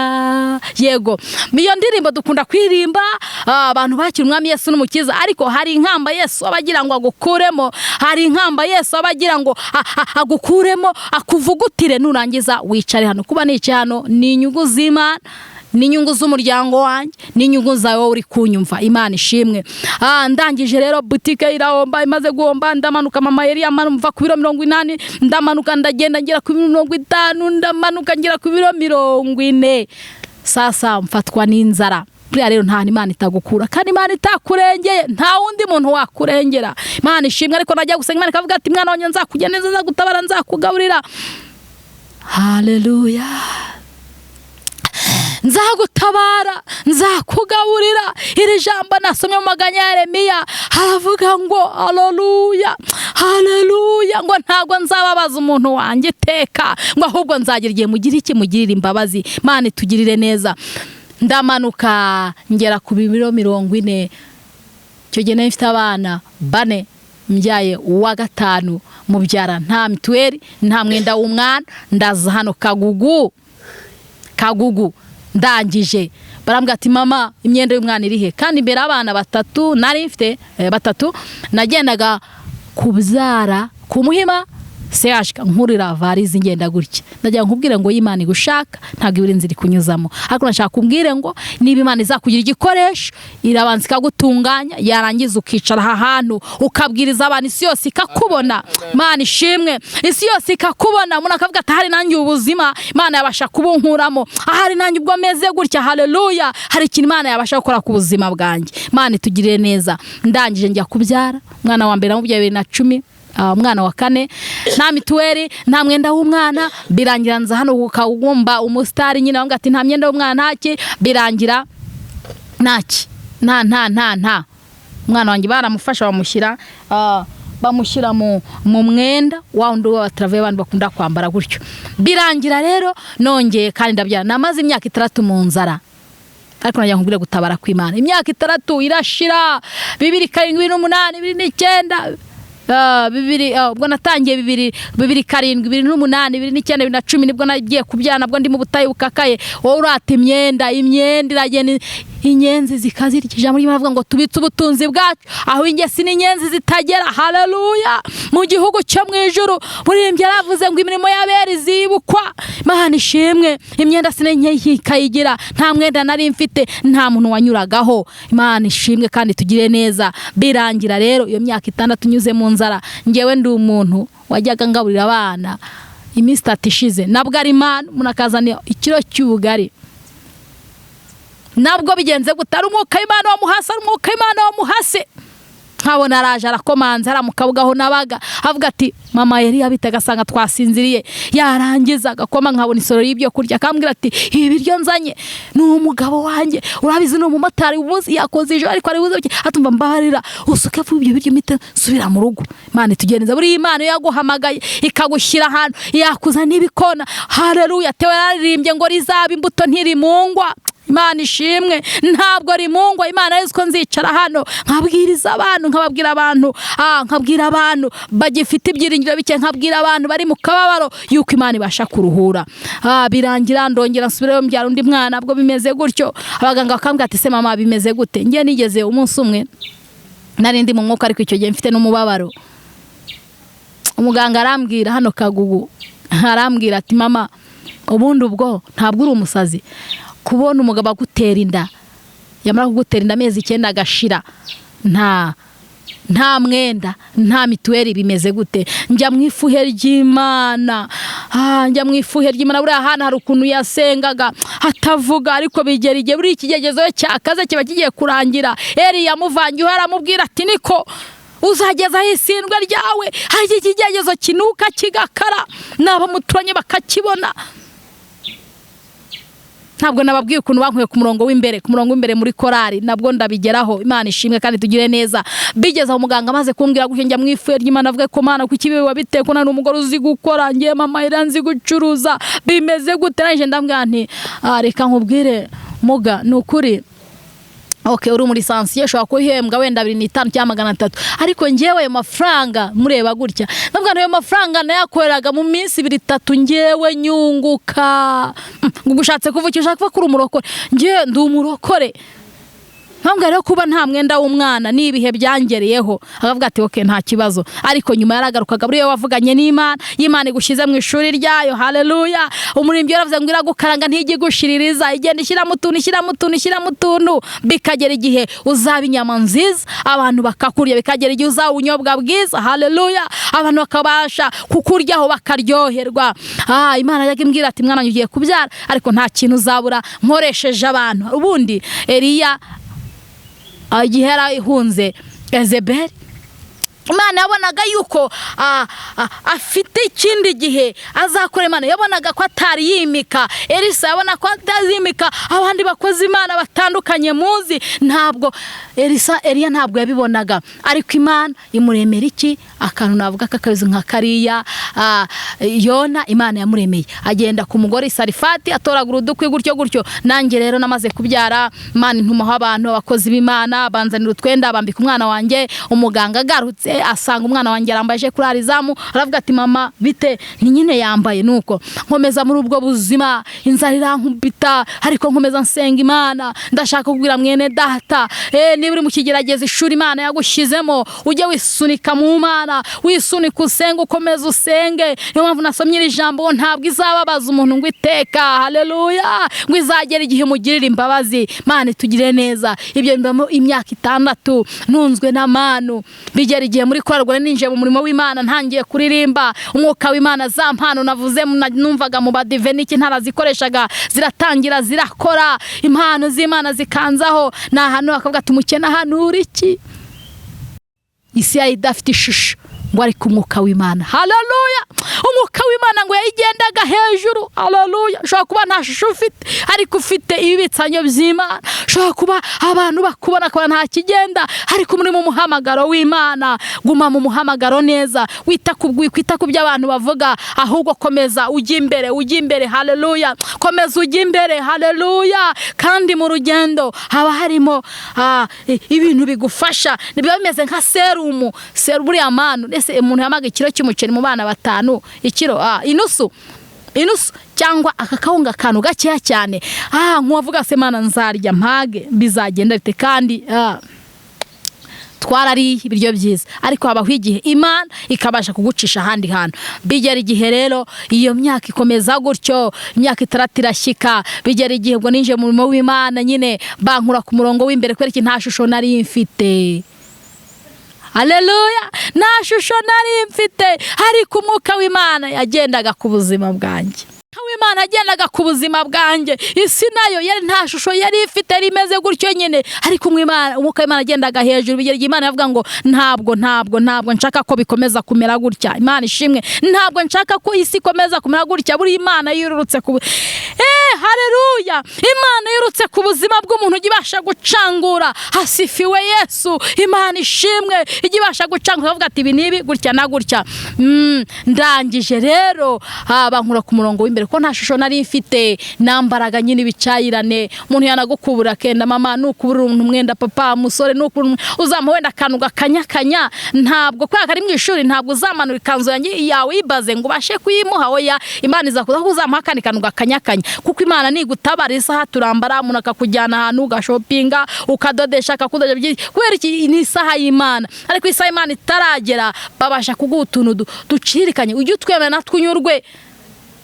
Yego, iyo ndirimbo dukunda kuririmba, abantu bakira Umwami Yesu n'Umukiza, ariko hari inkamba Yesu aba agira ngo agukuremo, hari inkamba Yesu aba agira ngo agukuremo, akuvugutire, nurangiza wicare hano. Kuba nicaye hano ni inyungu z'Imana, ni inyungu z'umuryango wanjye, ni inyungu zawe wowe uri kunyumva. Imana ishimwe. Ndangije rero butike irahomba. Imaze guhomba, ndamanuka. Mama yari mva ku biro 80, ndamanuka, ndagenda ngera ku biro 50, ndamanuka ngera ku biro 40. Sasa mfatwa n'inzara. Buriya rero nta Imana itagukura, kandi Imana itakurengeye nta wundi muntu wakurengera. Imana ishimwe. Ariko najya gusenga Imana ikavuga ati mwana wanjye nzakujya neza, nzagutabara, nzakugaburira. Haleluya. Nzagutabara, nzakugaburira. Iri jambo nasomye mu maganya ya Yeremiya, haravuga ngo haleluya, haleluya, ngo ntabwo nzababaza umuntu wanjye iteka, ngo ahubwo nzagira igihe mugire iki, mugirire imbabazi. Imana itugirire neza. Ndamanuka ngera ku biro 40. Icyo gihe nari mfite abana 4, mbyaye uwa 5, mubyara nta mituweli, nta mwenda w'umwana. Ndaza hano Kagugu, Kagugu ndangije barambwira ati mama imyenda y'umwana iri he? Kandi imbere abana 3 nari mfite 3, nagendaga kubyara ku Muhima sehashika nkurira varize ngenda gutya. Ndagira nkubwire ngo Imana igushaka ntabwo ibiri inzira ikunyuzamo, ariko nashaka kumbwire ngo niba Imana izakugira igikoresho irabanza ikagutunganya, yarangiza ukicara aha hantu ukabwiriza abantu, isi yose ikakubona. Imana ishimwe, isi yose ikakubona. Umuntu akavuga ati ahari nanjye ubuzima Imana yabasha kubunkuramo, ahari nanjye ubwo meze gutya, haleluya, hari ikintu Imana yabasha gukora ku buzima bwanjye. Imana itugirire neza. Ndangije njya kubyara umwana wa mbere namubyaye 2010, umwana wa 4, nta mituweli, nta mwenda w'umwana. Birangira nza hano ukagumba umusitari nyine bambwira ati nta myenda w'umwana, ntaki. Birangira ntaki, nta nta nta nta umwana wanjye baramufasha bamushyira bamushyira mu mwenda wa wundi w'abatravaye abantu bakunda kwambara gutyo. Birangira rero nongeye kandi ndabyara, namaze imyaka 6 mu nzara, ariko najya nkubwire gutabara kw'Imana. Imyaka 6 irashira, 2007, 2008, 2009, bibiri, ubwo natangiye 2007, 2008, 2009, 2010 nibwo nagiye kubyara, nabwo ndi mu butayu bukakaye. Wowe urata imyenda, imyenda iragenda inyenzi zikazirya. Ijambo ry'Imana rivuga ngo tubitse ubutunzi bwacu aho ingesi n'inyenzi zitagera. Haleluya. Mu gihugu cyo mu ijuru muririmbyi yaravuze ngo imirimo y'abera izibukwa. Imana ishimwe. Imyenda sinenye ikayigira, nta mwenda nari mfite, nta muntu wanyuragaho. Imana ishimwe kandi tugire neza. Birangira rero iyo myaka 6 nyuze mu nzara, ngewe ndi umuntu wajyaga ngaburira abana iminsi 3 ishize, nabwo ari Imana, umuntu akazana ikiro cy'ubugari, nabwo bigenze gute, ari umwuka w'Imana wamuhase, ari umwuka w'Imana wamuhase. Nkabona araje arakomanza hariya mu kabuga aho nabaga, avuga ati mama yari yabitaga asanga twasinziriye, yarangiza agakoma nkabona isoro y'ibyo kurya, akambwira ati ibi biryo nzanye ni umugabo wanjye, urabizi ni umumotari, umunsi yakoze ijoro ariko ari buze, atumva mbabarira usuke vuba ibyo biryo mpite nsubira mu rugo. Imana itugeneza. Buriya Imana iyo yaguhamagaye ikagushyira ahantu yakuzana n'ibikona. Haleluya. Tewe yararirimbye ngo rizaba imbuto ntirimungwa. Imana ishimwe, ntabwo rimungwa. Imana yezi ko nzicara hano nkabwiriza abantu, nkababwira abantu, nkabwira abantu bagifite ibyiringiro bike, nkabwira abantu bari mu kababaro yuko Imana ibasha kuruhura. Birangira ndongera nsubirayo mbyara undi mwana, bwo bimeze gutyo. Abaganga bakambwira ati se mama bimeze gute? Ngiye nigeze umunsi umwe nari ndi mu mwuka, ariko icyo gihe mfite n'umubabaro. Umuganga arambwira hano Kagugu, arambwira ati mama ubundi ubwo ntabwo uri umusazi kubona umugabo agutera inda, yamara kugutera inda amezi 9 agashira, nta mwenda, nta mituweli, bimeze gute? Njya mu ifuhe ry'Imana, njya mu ifuhe ry'Imana. Buriya hano hari ukuntu yasengaga atavuga, ariko bigera igihe buriya ikigegezo cyakaze kiba kigiye kurangira. Eli yamuvangiyeho aramubwira ati niko uzagezaho isindwe ryawe, hari ikigegezo kinuka kigakara n'abo muturanye bakakibona. Ntabwo nababwiye ukuntu bankuye ku murongo w'imbere, ku murongo w'imbere muri korari, nabwo ndabigeraho. Imana ishimwe kandi tugire neza. Bigeze aho muganga amaze kumbwira gutyo, njya mu ifuhe ry'Imana, avuga ko Mana kuki ibi wabiteye, ko nari umugore uzi gukora, ngiye mama yari nzi gucuruza, bimeze gute? Nanje ndambwira nti reka nkubwire muga, ni ukuri okay, uri muri lisansiye ushobora kuhembwa wenda 25 cyangwa 300, ariko ngewe ayo mafaranga mureba gutya, ndavuga ayo mafaranga nayakoreraga mu minsi 2 3 ngewe nyunguka. Ngo ushatse kuvuga ushaka kuvuga ko uri umurokore? Ngewe ndi umurokore. Mpamvu rero kuba nta mwenda w'umwana ni ibihe byangereyeho. Akavuga ati okay, nta kibazo. Ariko nyuma yaragarukaga, buriya wavuganye n'Imana, Imana igushyize mu ishuri ryayo. Haleluya. Umuririmbyi yaravuze ngo iragukaranga ntijya igushiririza, igenda ishyiramo utuntu, ishyiramo utuntu, ishyiramo utuntu, bikagera igihe uzaba inyama nziza abantu bakakurya, bikagera igihe uzaba ubunyobwa bwiza. Haleluya. Abantu bakabasha kukuryaho bakaryoherwa. Imana yajyaga imbwira ati mwana ugiye kubyara ariko nta kintu uzabura nkoresheje abantu. Ubundi Eliya igihe yarahunze Ezeberi, Imana yabonaga yuko afite ikindi gihe azakora. Imana yabonaga ko atari yimika Elisa, yabona ko atazimika abandi bakozi Imana batandukanye muzi. Ntabwo Elisa, Eliya ntabwo yabibonaga, ariko Imana imuremera iki akantu navuga kakabizi nka kariya. Yona Imana yamuremeye agenda ku mugore Sarifati atoragura udukwi gutyo gutyo. Nanjye rero namaze kubyara, Imana intumaho abantu, abakozi b'Imana banzanira utwenda bambika umwana wanjye. Umuganga agarutse asanga umwana wanjye arambaye kuri arizamu, aravuga ati mama bite? Ni nyine yambaye. Nuko nkomeza muri ubwo buzima, inzara irankubita, ariko nkomeza nsenga Imana. Ndashaka kubwira mwene data, niba uri mu kigerageza, ishuri Imana yagushyizemo, ujye wisunika mu Mana, wisunika usenge, ukomeze usenge. Niyo mpamvu nasomye iri jambo, ntabwo izababaza umuntu ngo iteka. Haleluya. Ngo izagera igihe umugirira imbabazi. Imana itugire neza. Ibyo bibamo imyaka 6 ntunzwe n'amanu. Bigera igihe muri korali ninjiye mu murimo w'Imana, ntangiye kuririmba, umwuka w'Imana, za mpano navuze numvaga mu badive n'iki ntarazikoreshaga, ziratangira zirakora, impano z'Imana zikanzaho. Ni ahantu bakavuga ati umukene ahanura iki? Isi yari idafite ishusho ngo ariko umwuka w'Imana, haleluya, umwuka w'Imana ngo yayigendaga hejuru. Haleluya. Ushobora kuba nta shusho ufite ariko ufite ibibitsanyo by'Imana. Ushobora kuba abantu bakubona akabona nta kigenda, ariko muri mu muhamagaro w'Imana. Guma mu muhamagaro neza, wita ku kwita ku byo abantu bavuga, ahubwo komeza ujye imbere, ujye imbere. Haleluya. Komeza ujye imbere. Haleluya. Kandi mu rugendo haba harimo ibintu bigufasha, biba bimeze nka serumu. Seru buriya manu, ese umuntu yamaga ikiro cy'umuceri mu bana 5, ikiro inusu inusu cyangwa aka kawunga, akantu gakeya cyane. Nkuwavuga se Mana nzarya mpage, bizagenda bite? Kandi twarariye ibiryo byiza, ariko habaho igihe Imana ikabasha kugucisha ahandi hantu. Bigera igihe rero iyo myaka ikomeza gutyo, imyaka 6 irashyika. Bigera igihe ubwo ninjiye mu murimo w'Imana nyine, bankura ku murongo w'imbere. Kubera iki? Nta shusho nari mfite. Haleluya. Nta shusho nari mfite, ariko umwuka w'Imana yagendaga ku buzima bwanjye. W'Imana yagendaga ku buzima bwanjye. Isi nayo yari nta shusho yari ifite, yari imeze gutyo nyine, ariko umwuka w'Imana yagendaga hejuru. Bigera igihe Imana yavuga ngo ntabwo ntabwo ntabwo nshaka ko bikomeza kumera gutya. Imana ishimwe. Ntabwo nshaka ko isi ikomeza kumera gutya. Buri Imana yururutse ku haleluya. Imana yurutse ku buzima bw'umuntu ijya ibasha gucangura. Hasifiwe Yesu. Imana ishimwe, ijya ibasha gucangura, avuga ati ibi n'ibi gutya na gutya. Ndangije rero bankura ku murongo w'imbere ko nta shusho nari mfite, nambaraga nyine ibicayirane. Umuntu yanagukubura kenda mama, nukubura umuntu umwenda papa, musore nukubura uzamuha wenda akantu gakanyakanya. Ntabwo kubera kari mu ishuri, ntabwo uzamanura ikanzu yanjye yawe yibaze ngo ubashe kuyimuha. Oya, Imana izakuza ko uzamuha akandi kantu gakanyakanya, kuko Imana nigutabara isaha turambara, umuntu akakujyana ahantu ugashopinga, ukadodesha, akakudodesha. Kubera iki? Ni isaha y'Imana. Ariko isaha y'Imana itaragera, babasha kuguha utuntu ducirikanye, ujye utwemera natwe unyurwe.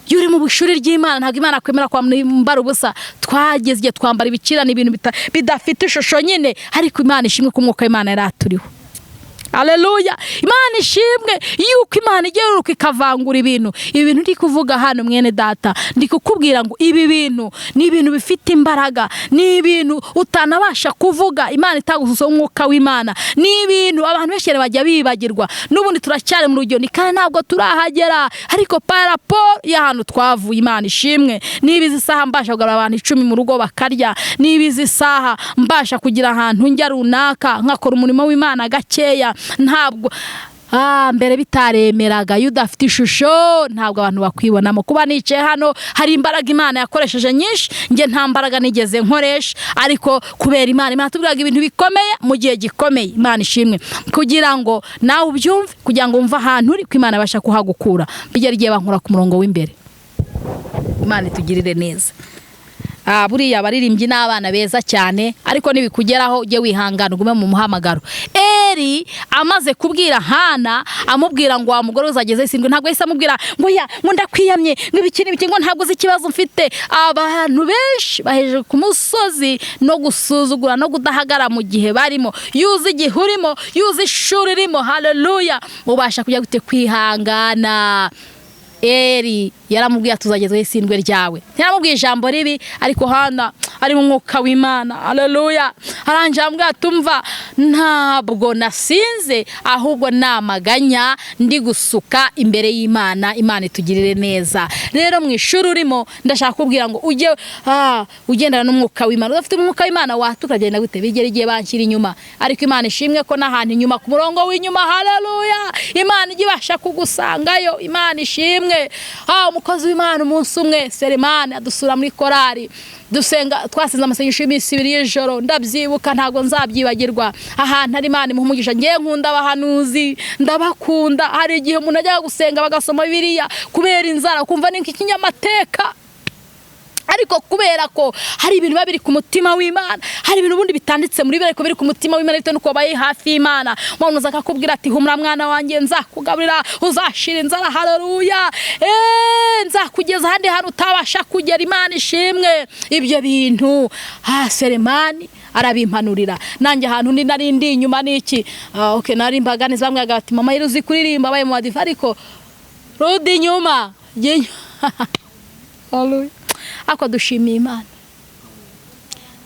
Iyo uri mu bushuri ry'Imana, ntabwo Imana kwemera kwambara ubusa. Twageze igihe twambara ibicirane, ibintu bidafite ishusho nyine, ariko Imana ishimwe ko umwuka w'Imana yari aturiho. Haleluya. Imana ishimwe yuko Imana igeruka ikavangura ibintu. Ibi bintu ndi kuvuga hano mwene data, ndi kukubwira ngo ibi bintu ni ibintu bifite imbaraga, ni ibintu utanabasha kuvuga Imana itagususa umwuka w'Imana. Ni ibintu abantu benshi bajya bibagirwa. N'ubundi turacyari mu rugendo kandi ntabwo turahagera, ariko par rapport y'ahantu twavuye, Imana ishimwe. Niba izi saha mbasha kugarura abantu 10 mu rugo bakarya, niba izi saha mbasha kugira ahantu njya runaka nkakora umurimo w'Imana gakeya, ntabwo mbere bitaremeraga. Iyo udafite ishusho ntabwo abantu bakwibonamo. Kuba nicaye hano hari imbaraga Imana yakoresheje nyinshi, njye nta mbaraga nigeze nkoresha, ariko kubera Imana, Imana tubwiraga ibintu bikomeye mu gihe gikomeye. Imana ishimwe, kugira ngo nawe ubyumve, kugira ngo wumve ahantu uri ko Imana ibasha kuhagukura. Bigera igihe bankura ku murongo w'imbere. Imana itugirire neza. Buriya abaririmbyi n'abana beza cyane, ariko nibikugeraho ujye wihangana ugume mu muhamagaro. Eri amaze kubwira Hana, amubwira ngo wa mugore uzageze isindwe, ntabwo yahise amubwira ngo ya ngo ndakwiyamye, ngo ibiki n'ibiki, ngo ntabwo uzi ikibazo mfite. Abantu benshi bahejeje ku musozi no gusuzugura no kudahagara mu gihe barimo. Yuzi igihe urimo, yuzi ishuri urimo, haleluya, ubasha kujya gute kwihangana. Eri yaramubwiye tuzagezaho isindwe ryawe, ntiyaramubwiye ijambo ribi, ariko Hana ari mu mwuka w'Imana, haleluya. Arangije aramubwira ati umva, ntabwo nasinze, ahubwo namaganya ndi gusuka imbere y'Imana, Imana itugirire neza. Rero mu ishuri urimo, ndashaka kubwira ngo ujye ugendana n'umwuka w'Imana. Udafite umwuka w'Imana watuka agenda gute? Bigera igihe banshyira inyuma, ariko Imana ishimwe ko n'ahantu inyuma ku murongo w'inyuma, haleluya, Imana ijya ibasha kugusangayo. Imana ishimwe. Umukozi w'Imana umunsi umwe Selemani adusura muri korari, dusenga, twasenze amasengesho y'iminsi ibiri y'ijoro, ndabyibuka, ntabwo nzabyibagirwa. Ahantu ari Imana imuha umugisha. Ngewe nkunda abahanuzi, ndabakunda. Hari igihe umuntu ajya gusenga bagasoma Bibiliya kubera inzara, ukumva ni nk'ikinyamateka, ariko kubera ko hari ibintu biba biri ku mutima w'Imana, hari ibintu ubundi bitanditse muri Bibiliya ariko biri ku mutima w'Imana, bitewe n'uko wabaye hafi y'Imana. Umuntu aza akakubwira ati humura mwana wanjye, nzakugaburira uzashira inzara, haleluya, nzakugeza ahandi hantu utabasha kugera. Imana ishimwe. Ibyo bintu Selemani arabimpanurira. Nanjye ahantu ndi nari ndi inyuma n'iki, okay, nari mbaganiza, bamwe bati mama yari uzi kuririmba, abaye mu badive, ariko rudi inyuma. Haleluya. Ako dushimiye Imana,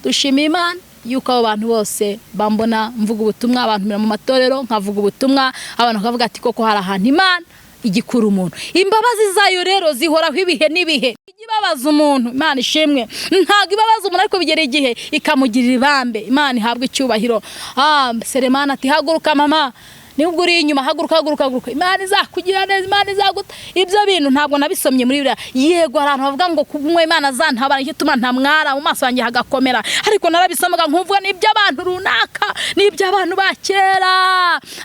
dushimiye Imana yuko abo bantu bose bambona mvuga ubutumwa, abantu mu matorero nkavuga ubutumwa, abantu bakavuga ati koko hari ahantu Imana igikura umuntu. Imbabazi zayo rero zihoraho ibihe n'ibihe. Ijya ibabaza umuntu, Imana ishimwe, ntabwo ibabaza umuntu, ariko bigera igihe ikamugirira ibambe. Imana ihabwa icyubahiro. Selemani ati haguruka mama, nubwo uri inyuma, haguruka, haguruka, haguruka, Imana izakugira neza, Imana izaguta. Ibyo bintu ntabwo nabisomye muri Bibiliya. Yego, hari abantu bavuga ngo kunywa Imana azantabara, nicyo gituma ntamwara mu maso yanjye hagakomera, ariko narabisomaga nkumvuga n'iby'abantu runaka, n'iby'abantu ba kera.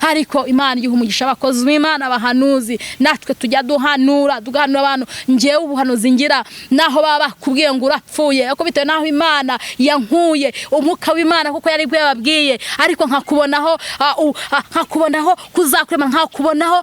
Ariko Imana igiha umugisha abakozi b'Imana, abahanuzi. Natwe tujya duhanura, tugahanura abantu. Ngewe ubuhanuzi ngira, naho baba bakubwiye ngo urapfuye, ariko bitewe n'aho Imana yankuye, umwuka w'Imana kuko yari yababwiye, ariko nkakubonaho nkakubonaho kuzakurema, nkakubonaho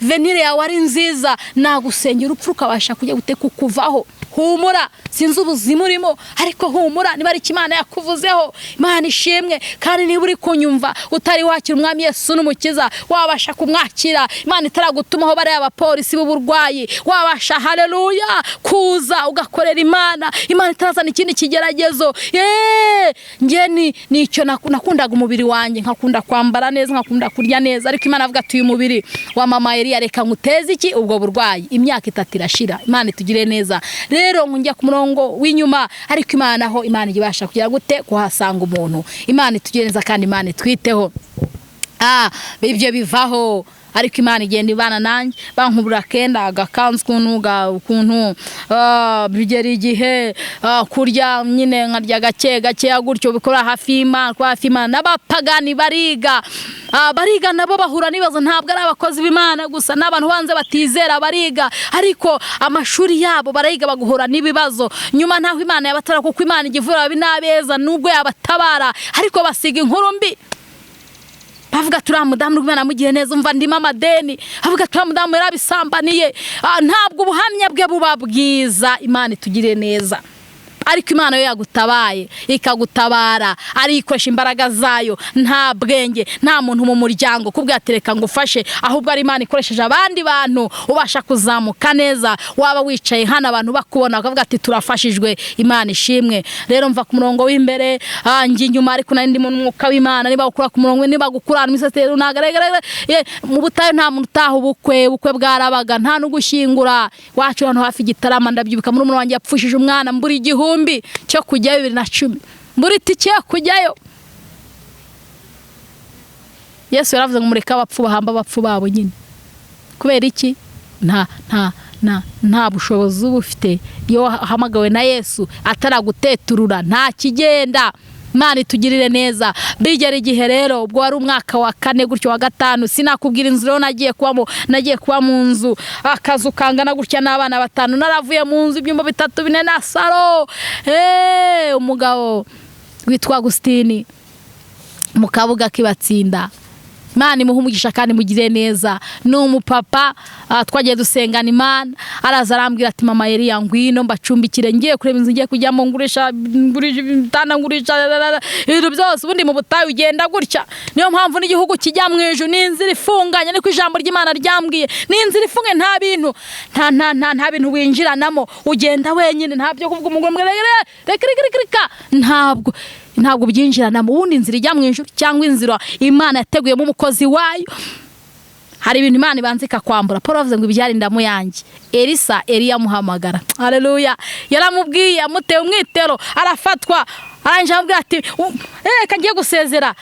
venire yawe ari nziza, nagusengera urupfu rukabasha kujya gute kukuvaho. Humura, sinzi ubuzima urimo, ariko humura, niba ari Imana yakuvuzeho, Imana ishimwe. Kandi niba uri kunyumva utari wakira Umwami Yesu n'Umukiza, wabasha kumwakira Imana itaragutumaho bariya abapolisi b'uburwayi, wabasha, haleluya, kuza ugakorera Imana, Imana itarazana ikindi kigeragezo. Nge nicyo nakundaga umubiri wanjye, nkakunda kwambara neza, nkakunda kurya neza, ariko Imana avuga ati uyu mubiri wa mama Eliya reka nguteze iki ubwo burwayi. Imyaka 3 irashira. Imana itugire neza. Rero njya ku murongo w'inyuma, ariko Imana aho Imana ibasha kugira gute kuhasanga umuntu. Imana itugire neza kandi Imana itwiteho. Ibyo bivaho, ariko Imana igenda ibana nanjye, bankubura kenda agakanzu ukuntu bigera igihe kurya nyine nkarya gake gake gutyo, bikora hafi y'Imana, kwa hafi y'Imana. N'abapagani bariga, bariga nabo bahura n'ibibazo, ntabwo ari abakozi b'Imana gusa, n'abantu banze batizera bariga, ariko amashuri yabo bariga baguhura n'ibibazo. Nyuma ntaho Imana yabatara, kuko Imana igivura ababi n'abeza, nubwo yabatabara, ariko basiga inkuru mbi. Bavuga turiya mudamu Imana amugiye neza, umva ndimo amadeni, avuga turiya mudamu yarabisambaniye. Ntabwo ubuhamya bwe buba bwiza. Imana itugire neza. Ariko Imana yo yagutabaye ikagutabara, arikoresha imbaraga zayo, nta bwenge, nta muntu mu muryango kubwo yatereka ngo ufashe, ahubwo ari Imana ikoresheje abandi bantu, ubasha kuzamuka neza. Waba wicaye hano abantu bakubona bakavuga ati turafashijwe, Imana ishimwe. Rero mva ku murongo w'imbere, njye inyuma, ariko nari ndimo n'umwuka w'Imana. Niba ukura ku murongo, niba gukura mu isatero, ntagaragara mu butayu, nta muntu utaha ubukwe, ubukwe bwarabaga, nta no gushyingura wacu hano hafi Gitarama. Ndabyibuka muri umuntu wanjye yapfushije umwana, mbura 1000 cyo kujyayo 2010, mbura itike yo kujyayo. Yesu yaravuze ngo mureke abapfu bahamba abapfu babo nyine. Kubera iki? Nta nta nta nta bushobozi uba ufite iyo wahamagawe na Yesu ataraguteturura, nta kigenda. Imana itugirire neza. Bigera igihe rero, ubwo wari umwaka wa kane gutyo, wa gatanu, sinakubwira inzu rero nagiye kubamo. Nagiye kuba mu nzu, akazu kangana gutya n'abana batanu. Naravuye mu nzu ibyumba bitatu, bine na saro. Umugabo witwa Agusitini mu Kabuga kibatsinda, Imana imuhe umugisha kandi imugirire neza, ni umupapa twagiye dusengana Imana. Araza arambwira ati: "Mama Eliya, ngwino mbacumbikire." Ngiye kureba inzu ngiye kujyamo, ngurisha, ngurisha ibitanda, ngurisha ibintu byose. Ubundi mu butayu ugenda gutya, niyo mpamvu n'igihugu kijya mu ijuru ni inzira ifunganye, niko ijambo ry'Imana ryambwiye. Ni inzira ifunganye, nta bintu, nta bintu winjiranamo, ugenda wenyine, nta byo kuvuga umugore, reka reka reka reka, ntabwo byinjiranamo. Ubundi inzira ijya mu ijuru cyangwa inzira Imana yateguyemo umukozi wayo, hari ibintu Imana ibanza ikakwambura. Paul avuze ngo ibyari indamu yanjye. Elisa, Eliya amuhamagara, haleluya, yaramubwiye, amuteye umwitero, arafatwa, arangije aramubwira ati: "Reka ngiye gusezera."